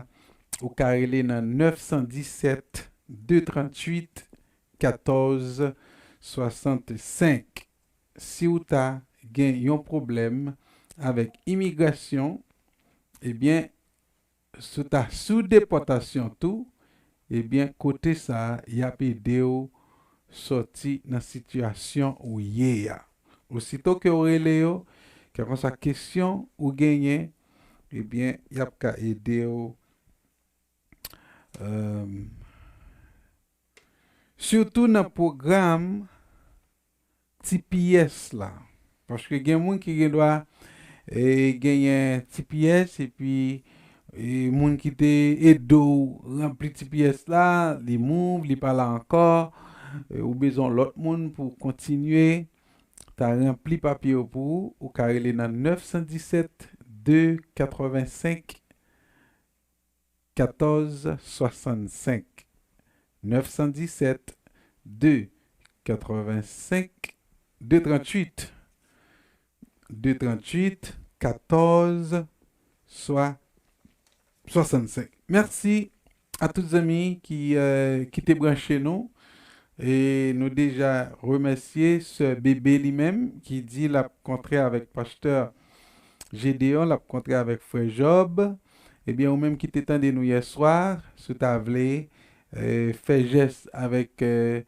Ou ka rele nan nèf san disèt, de tranntuit, katòz swasannsenk. Si w ta gen yon pwoblèm avèk imigrasyon, ebyen, si w ta sou depòtasyon tou, ebyen, kote sa a, y ap ede w sòti nan sitiyasyon ou ye a. Osito ke w rele yo, kèlkanswa kesyon ou genyen, ebyen, y ap ka ede w, euh, sitou nan pwogram T P S la. Paske gen moun ki gen dwa, e, genyen T P S, epi, e, moun ki te ede w ranpli T P S la, li move, li pa la ankò, e, ou bezwen lòt moun pou kontinye ta ranpli papye yo pou ou, ou ka rele nan nèf san disèt, de katrèvensenk, katòz swasannsenk. Nèf san disèt, de katrèvensenk, de tranntuit, de tranntuit, katòz, swa, swasannsenk. Mèsi a tout zanmi ki, euh, ki te branche nou. E nou deja remèsye sè Bebe li menm ki di l ap kontre avèk pastè Gédéon, l ap kontre avèk frè Jòb. Ebyen, ou menm ki te tande nou yè swa, si w ta vle, eh, fè jès avèk, eh,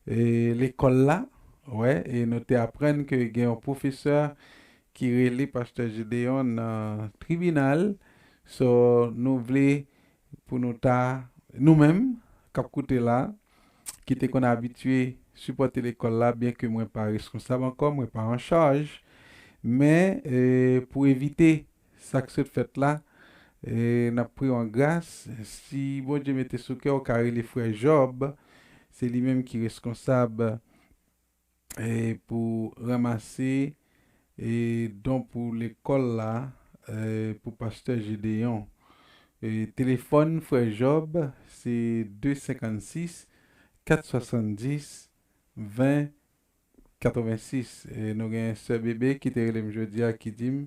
eh, lekòl la, wè, e nou te aprann ke gen yon pwofesè ki rele pastè Gédéon nan tribinal. So, nou vle pou nou ta, nou menm, k ap koute la, ki te konn abitye sipòte lekòl la, byenke mwen pa reskonsab ankò, mwen pa an chaj, Men, e, pou evite sa k sot fèt la, e, n ap priye w an gras. Si Bondye mete sou kè w, w ka rele frè Jòb. Se li menm ki reskonsab, e, pou ranmase, e, don pou lekòl la, e, pou pastè Jedeyon. E, telefòn frè Jòb, se de senkannsis, kat swasanndis, ven, katrevensis. E, nou gen sè Bebe ki te rele m jodi a, ki di m,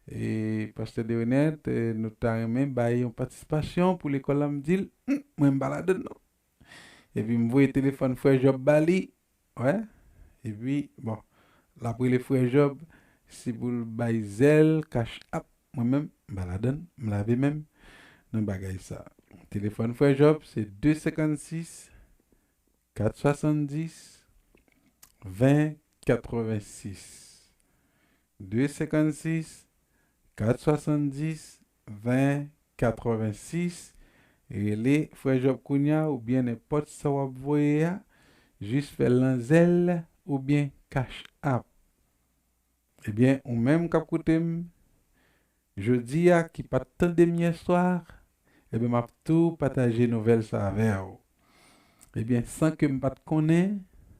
e, pastè Derenèt, e, nou ta renmen bay yon patisipasyon pou lekòl la. M di l, "Hmm, mwen m pa ladann non." Epi m voye telefòn frè Jòb ba li. Wè. Epi, bon, l ap rele frè Jòb, si pou l bay zèl, cash app. Mwen menm, m pa ladann, m lave men m nan bagay sa. Telefòn frè Jòb, se de senkannsis, kat swasanndis, ven, katrevensis. De senkannsis, kat swasanndis, ven, katrevensis. Rele frè Jòb kounye a, oubyen nenpòt sa w ap voye a, jis fè l nan zèl oubyen cash app. Ebyen, ou menm k ap koute m jodi a, ki pa t tande m yè swa, ebyen, m ap tou pataje nouvèl sa avè w. Ebyen, san ke m pa t konnen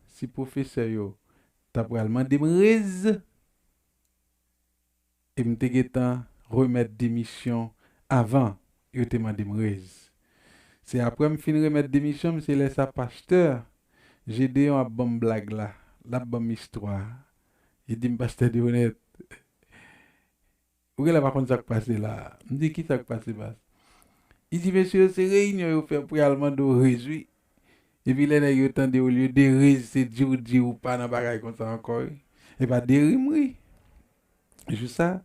si pwofesè yo ta pral mande m rez, e m te gentan remèt demisyon avan yo te mande m rez. Se apre m fin remèt demisyon m, se lè sa pastè Jedeyon ap ban m blag la, l ap ban m istwa. Li di m, "Pastè Derenèt, ou genlè pa konn sa k pase la a." M di, "Ki sa k pase, pas?" Li di, "Mesye yo, se reyinyon yo fè pou y al mande w rez, wi. Epi lè nèg yo tande, olye de rez, se di w di ou pa nan bagay konsa ankò, wi. E pa de ri m ri." Jou sa.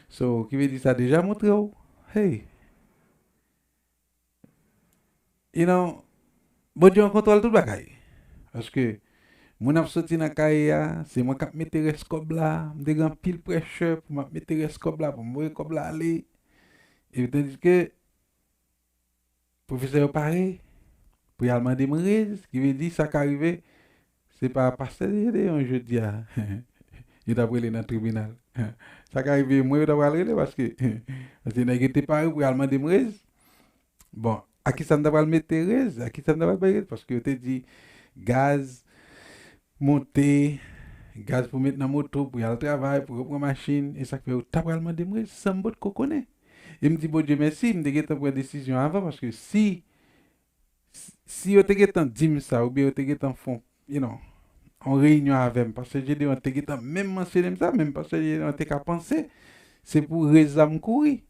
So, ki vle di sa deja montre w, hey, you know, Bondye an kontwòl tout bagay. Paske moun ap soti nan kaye a, se mwen k ap mete rès kòb la. M te gen anpil pressure pou m ap mete rès kòb la, pou m voye kòb la ale. E tandiske pwofesè yo pare pou y al mande m rez, ki vle di sa ka rive, se pa pastè Jedeyon jodi a yo t ap rele nan tribinal. Sa ka rive mwen yo t ap pral rele, paske, paske nèg yo te pare pou y al mande m rez. Bon, a ki sa m ta pral mete rez? A ki sa m ta pral bay rez? Paske yo te di gaz monte, gaz pou met nan moto, pou y al travay, pou yo pran machin, e sa k fè yo ta pral mande m rez san m potko konnen. E m di Bondye mèsi, m te gentan pran desizyon avan, paske si, si yo te gentan di m sa, oubyen yo te gentan fè, you know, yon reyinyon avè m, pastè Jedeyon te gentan menm mansyone m sa, menm pastè Jedeyon te ka panse se pou rez la m kouri.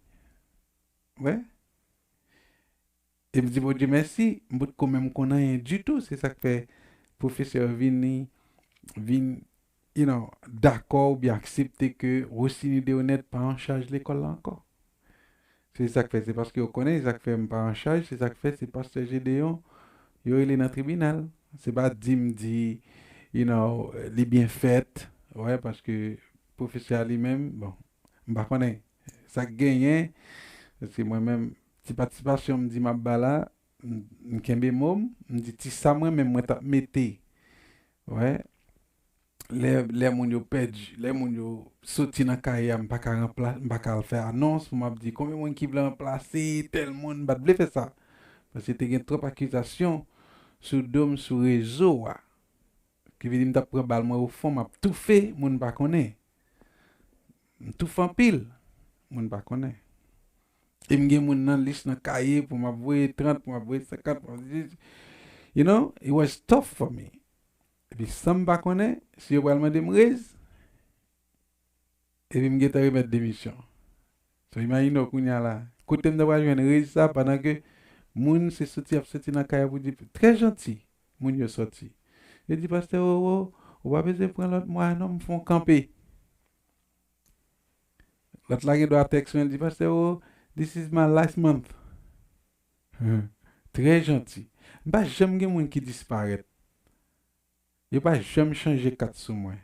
Wè. E m di Bondye mèsi, m potko menm konn anyen ditou. Se sa k fè pwofesè yo vini, vin, you know, dakò oubyen aksepte ke Rosiny Derenèt pa an chaj lekòl la ankò. Se sa k fè, se paske yo konnen, se sa k fè m pa an chaj, se sa k fè se pastè Jedeyon yo rele nan tribinal. Se pa di m di, you know, li byen fèt, wè, paske pwofesè a li menm, bon, m pa konnen sa k genyen, paske mwen menm, ti patisipasyon m di m ap ba la, m, m kenbe mo m, m di ti sa mwen menm mwen t ap mete, wè, lè, lè moun yo pèdi, lè moun yo soti nan kaye a, m pa ka ranpla-, m pa ka al fè anons pou m ap di konbyen moun ki vle ranplase tèl moun, m pa t vle fè sa. Paske te gen twòp akizasyon sou do m sou rezo a. Ki vle di m t ap pran bal mwen o fon, m ap toufe, moun pa konnen. M toufe anpil, moun pa konnen. E m gen moun nan lis nan kaye pou m ap voye trant, pou m ap voye senkant, pou m ap, you know, it was tough for me. Epi san m pa konnen, si yo pral mande m rez, epi m gentan remèt demisyon. So, imajine w kounye a la, kote m ta pral jwenn rez sa, pandan ke moun se soti ap soti nan kay pou di, trè janti, moun yo soti. Yo di, pastè Roro, ou pa bezwen pran lòt mwa non, m fè w kanpe. Lòt la gen dwa tèks mwen, li di, pastè Roro, this is my last month. Trè janti. M pa janm gen moun ki disparèt. Yo pa janm chanje kat sou mwen.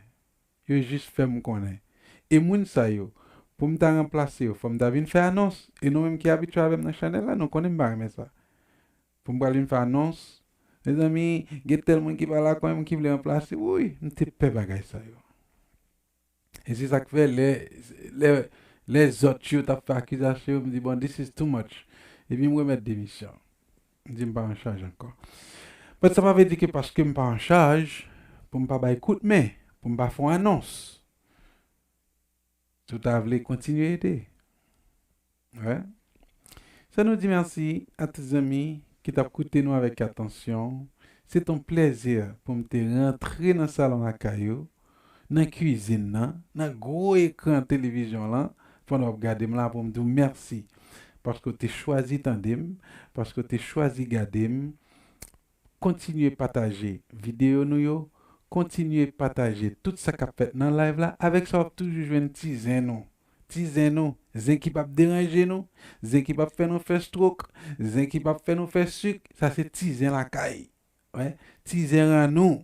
Yo jis fè m konnen. E moun sa yo, pou m ta ranplase yo, fò m ta vin fè anons. E nou menm ki abitye avè m nan chanèl la, nou konnen m pa renmen sa. Pou m pral vin fè anons, mezanmi, gen tèl moun ki pa la kòm ki vle ranplase. Wouy, m te pè bagay sa yo. E se sa k fè lè, lè, lè zòt yo t ap fè akizasyon yo, m di, "Bon, this is too much." Epi m remèt demisyon. M di, "M pa an chaj ankò." But sa pa vle di ke paske m pa an chaj, pou m pa bay kout men, pou m pa fè yon anons. Si w ta vle kontinye ede. Wè. Sa nou di mèsi a tout zanmi ki t ap koute nou avèk atansyon. Se t on plèzi pou m te rantre nan salon lakay ou, nan kwizin nan, nan gwo ekran televizyon lan, pandan w ap gade m la pou m di w mèsi. Paske w te chwazi tande m, paske w te chwazi gade m. Kontinye pataje videyo nou yo, kontinye pataje tout sa k ap fèt nan live la, avèk sa w ap toujou jwenn ti zen nou. Ti zen nou, zen ki p ap deranje nou, zen ki p ap fè nou fè stroke, zen ki p ap fè nou fè sik, sa se ti zen lakay. Wè, ti zen ran nou.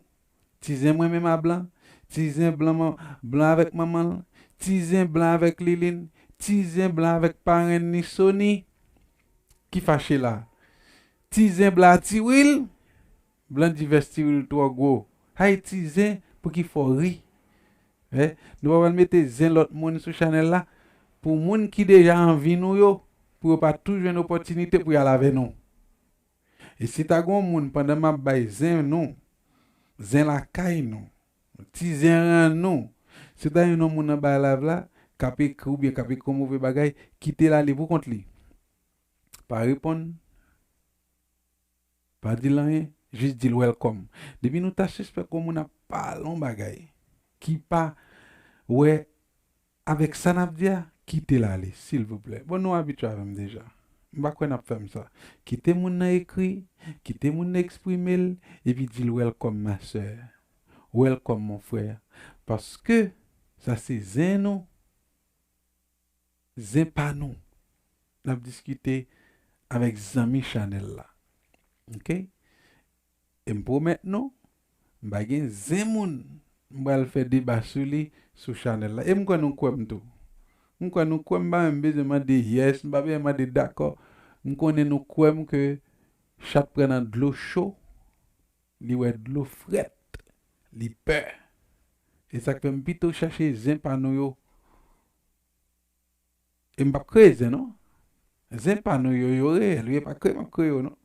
Ti zen mwen menm a blan, ti zen blan, man- blan avèk manman l, ti zen blan avèk Lilin, ti zen blan avèk parenn ni Sony ki fache la. Ti zen blan a Tiwil, blan divès Tiwil twò gwo. Hay ti zen pou ki fè w ri. Eh, nou pa pral mete zen lòt moun sou chanèl la pou moun ki deja anvi nou yo, pou yo pa tou jwenn opòtinite pou y al avè nou. E si ta gen yon moun pandan m ap bay zen nou, zen lakay nou, ti zen ran nou, si ta gen yon moun anba live la k ap ekri oubyen k ap ekri yon move bagay, kite l ale pou kont li. Pa reponn, pa di l anyen, jis di l welcome. Depi nou ta sispèk yon moun ap pale yon bagay ki pa wè avèk sa n ap di a, kite l ale, silvouplè. Bon, nou abitye avè m deja. M pa kwè n ap fè m sa. Kite moun nan ekri, kite moun nan eksprime l, epi di l welcome, ma sœur. Welcome, mon frère. Paske sa se zen nou. Zen pa nou. N ap diskite avèk zanmi chanèl la. Oke? E m pwomèt nou, m pa gen zen moun m pral fè deba sou li sou chanèl la. E m kwè nou kwè m tou. M kwè nou kwè m, m pa menm bezwen mande yes, m pa bezwen mande dakò. M konnen nou kwè m ke chat pran nan dlo cho, li wè dlo frèt, li pè. E sa k fè m pito chache zen pa nou yo. E m p ap kreye zen, non. Zen pa nou yo, yo reyèl, wi, e pa kreye m ap kreye yo, non.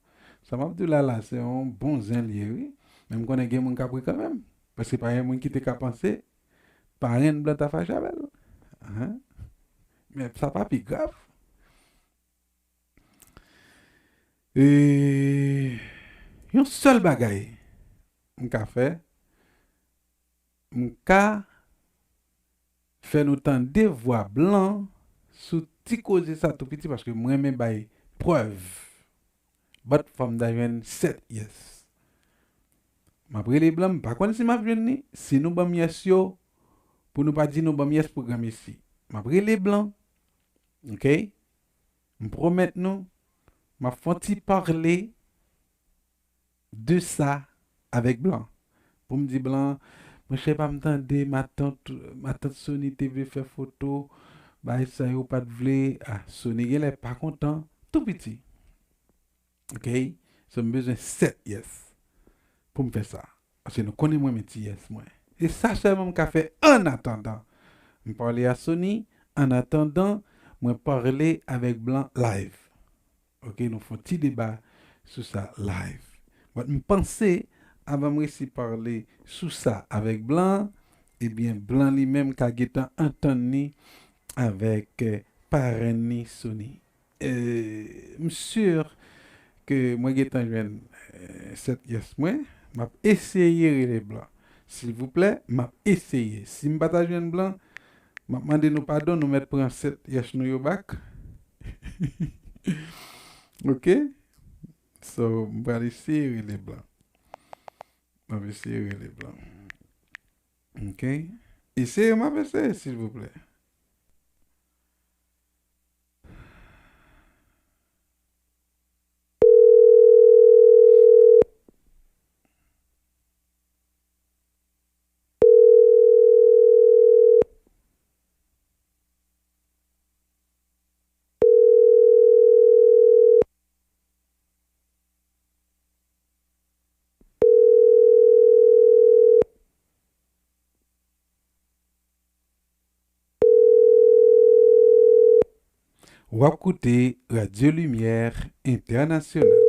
Sa m ap di w la, la, se yon bon zen l ye, wi. Men m konnen gen moun k ap ri kanmenm. Paske pa gen moun ki te ka panse parenn blan ta fache avè l. Ahan. Men sa pa pi grav. E yon sèl bagay m ka fè, m ka fè nou tande vwa blan sou ti koze sa tou piti, paske m renmen bay prèv. But fò m ta jwenn sèt yes. M ap rele blan, m pa konn si m ap jwenn li. Si nou ban m yes yo, pou nou pa di nou ban m yes pou granmesi. M ap rele blan. Oke? M pwomèt nou, m ap fè yon ti pale de sa avèk blan. Pou m di blan, monchè, pa m tande matant, matant Sony te vle fè foto, bagay sa yo pa t vle. Ah, Sony genlè pa kontan, tou piti. Oke? So, m bezwen sèt yes pou m fè sa. Paske nou konnen mwen renmen ti yes mwen. E sa sèlman m ka fè annatandan m pale a Sony, annatandan mwen pale avèk blan live. Oke, nou fè yon ti deba sou sa live. But m panse, avan m resi pale sou sa avèk blan, ebyen, blan li menm ka gentan antann li avèk, eh, parenn ni Sony. Eh, m si ke mwen gentan jwenn, eh, sèt yes mwen. M ap eseye rele blan. Silvouplè, m ap eseye. Si m pa ta jwenn blan, m ap mande nou padon, nou mèt pran sèt yes nou yo back. Oke? So, m pral eseye rele blan. M ap eseye rele blan. Oke? Eseye, m ap eseye, silvouplè. W ap koute Radyo Limyè Entènasyonal.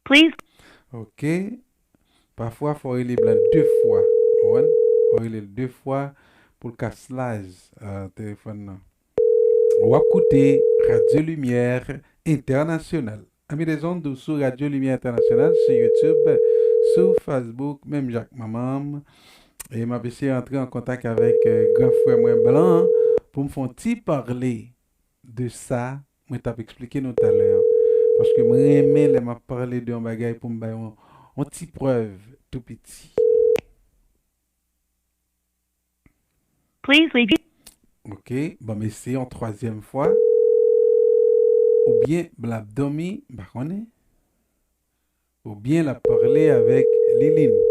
Please. Ok. Pafwa, fò w rele Blan de fwa. Ou konprann? Fò w rele l de fwa pou l ka slice, euh, telefòn nan. W ap koute Radyo Limyè Entènasyonal. Ami des ondes ou sou Radyo Limyè Entènasyonal, sou YouTube, sou Facebook, menm jan ak manman m. E m ap eseye antre an kontak avèk, euh, gran frè mwen Blan pou m fè yon ti pale de sa mwen t ap eksplike nou talè a. Paske mwen renmen lè m ap pale de yon bagay pou m bay yon, yon ti prèv tou piti. Please leave. Ok, ban m eseye yon twazyèm fwa. Oubyen Blan ap dòmi, m pa konnen. Oubyen l ap pale avèk Liline.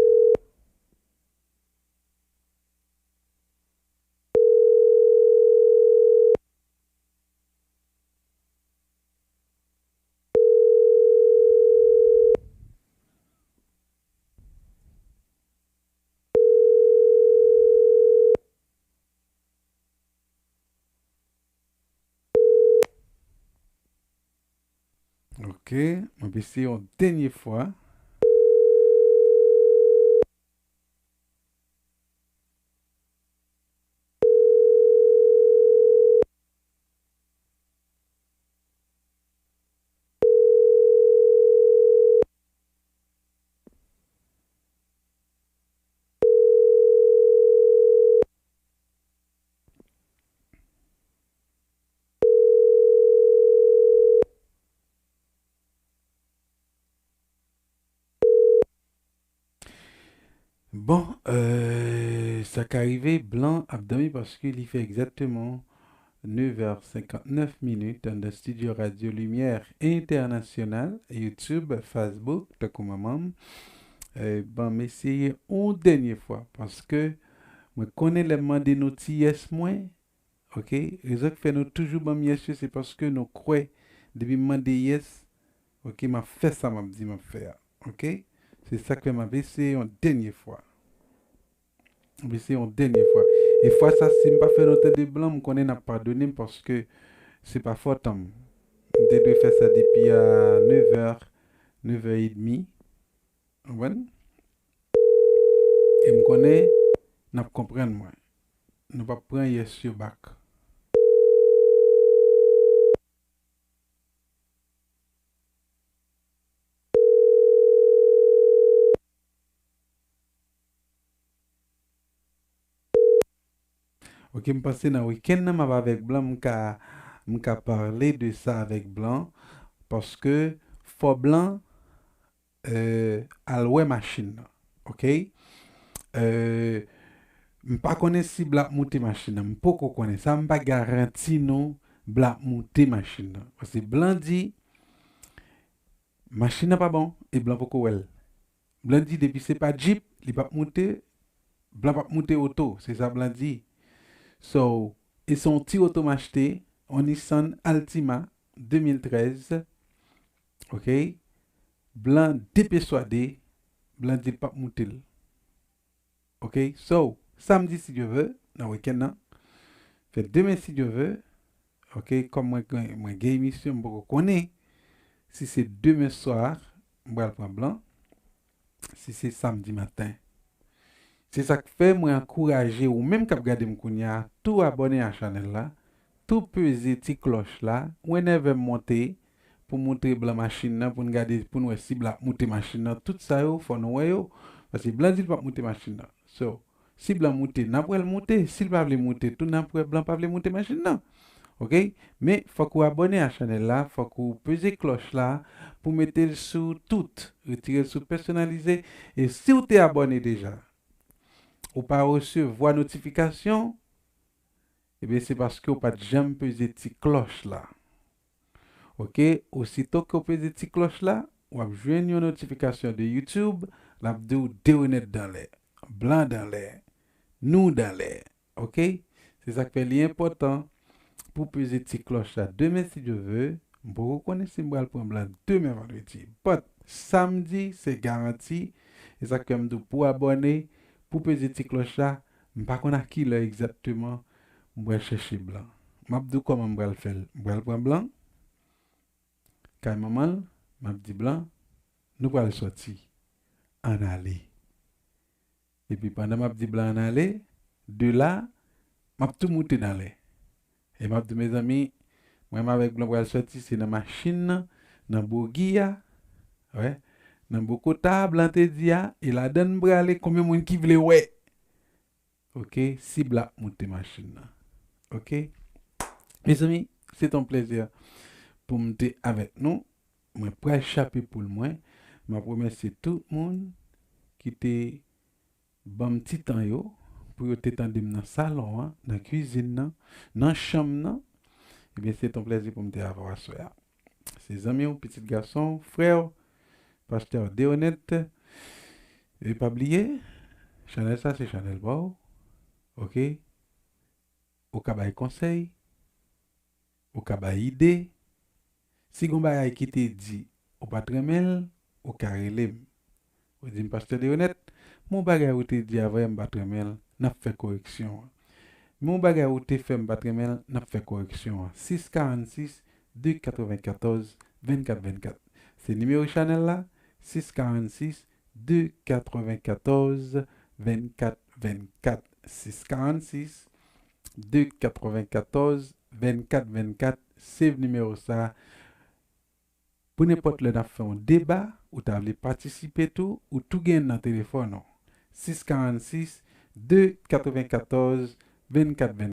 Ok, mwen ap eseye yon dènye fwa. Bon, euh, sa ka rive, Blan ap dòmi paske li fè egzakteman nev è senkantnèf minit anndan estidyo Radyo Limyè Entènasyonal, YouTube, Facebook, tankou manman m. Eh, ban m eseye yon dènye fwa, paske mwen konnen lè m mande nou ti yes mwen, ok, rezon k fè nou toujou ban m yes yo, se paske nou kwè depi m mande yes, ok, m ap fè sa m ap di m ap fè a, ok? Se sa k fè m ap eseye yon dènye fwa. M ap eseye yon dènye fwa. E fwa sa, si m pa fè nou tande Blan, m konnen n ap padone m paske se pa fòt an m. M te dwe fè sa depi a nev è, nev è edmi. Ou konprann? E m konnen n ap konprann mwen. Nou p ap pran yes yo back. Ok, m panse nan wikenn nan, m ap avèk Blan, m ka, m ka pale de sa avèk Blan, paske fò Blan, euh, al wè machin nan, ok? Euh, m pa konnen si Blan ap moute machin nan, m poko konnen sa, m pa garanti nou Blan ap moute machin nan. Paske Blan di, machin nan pa bon, e Blan poko wè l. Blan di depi se pa Jeep, li p ap moute, Blan p ap moute oto, se sa Blan di. So, e se yon ti oto m achte, yon Nissan Altima de mil trèz, ok? Blan depèswade, Blan di l p ap moute l. Ok, so, samdi si Dye vle, nan wikenn nan, fè demen si Dye vle, ok, kòm mwen gen, mwen gen emisyon, m poko konnen si se demen swa m pral pran Blan, si se samdi maten. Se sa k fè mwen ankouraje ou menm k ap gade m kounye a, tou abòne a chanèl la, tou peze ti klòch la, wè nèf è monte, pou montre Blan machin nan, pou n gade, pou n wè si Blan ap moute machin nan. Tout sa yo, fò nou wè yo. Paske Blan di l p ap moute machin nan. So, si Blan moute, n ap wè l moute. Si l pa vle moute tou, n ap wè Blan pa vle moute machin nan. Ok? Men, fòk ou abòne a chanèl la, fòk ou peze klòch la pou mete l sou tout, retire l sou pèsonalize. E si w te abòne deja, ou pa resevwa notifikasyon, ebyen, se paske w pa t janm peze ti klòch la. Ok, osito ke w peze ti klòch la, w ap jwenn yon notifikasyon de YouTube, l ap di w de renèt dan lè, Blan dan lè, nou dan lè. Ok, se sa k fè li enpòtan pou peze ti klòch la. Demen, si Dye vle, m poko konnen si m pral pran Blan demen vandredi. But, samdi, se garanti. Se sa k fè m di w pou abòne, pou peze ti klòch la, m pa konn a kilè egzakteman M pral chèche blan. M ap di w kòman m pral fè l. M pral pran blan kay manman l, m ap di blan, nou pral sòti. Ann ale. Epi pandan m ap di blan ann ale, de la, m ap tou moute nan lè. E m ap di, mezanmi, mwen menm avèk blan pral sòti, se nan machin nan, nan bogi a, wè, nan bokota a, blan te di a, e ladan n prale, konbyen moun ki vle wè? Oke, si blan ap moute machin nan. Oke? Mezanmi, se t on plèzi pou m te avèk nou. Mwen pral chape poul mwen. M ap remèsye tout moun ki te ban m ti tan yo pou yo te tande m nan salon an, nan kwizin nan, nan chanm nan. Ebyen, se t on plèzi pou m te avè w aswè a. Se zanmi w, pitit gason w, frè w, pastè Deonèt. E pa bliye, chanèl sa se chanèl pa w. Oke? Ou ka bay konsèy, ou ka bay ide. Si gon bagay ki te di, ou pa t renmen l, ou ka rele m. Ou di m, pastè Deonèt, men yon bagay ou te di avè m, m pa t renmen l, n ap fè koreksyon an. Men yon bagay ou te fè m, m pa t renmen l, n ap fè koreksyon an. Sis karannsis, de katrevenkatòz, vennkat vennkat. Se nimewo chanèl la, sis karannsis, de katrevenkatòz, vennkat vennkat. Sis karannsis, de katrevenkatòz, vennkat vennkat, save nimewo sa. Pou nenpòt lè n ap fè yon deba, ou ta vle patisipe tou, ou tou gen nan telefòn ou. Sis karannsis, de katrevenkatòz, vennkat vennkat.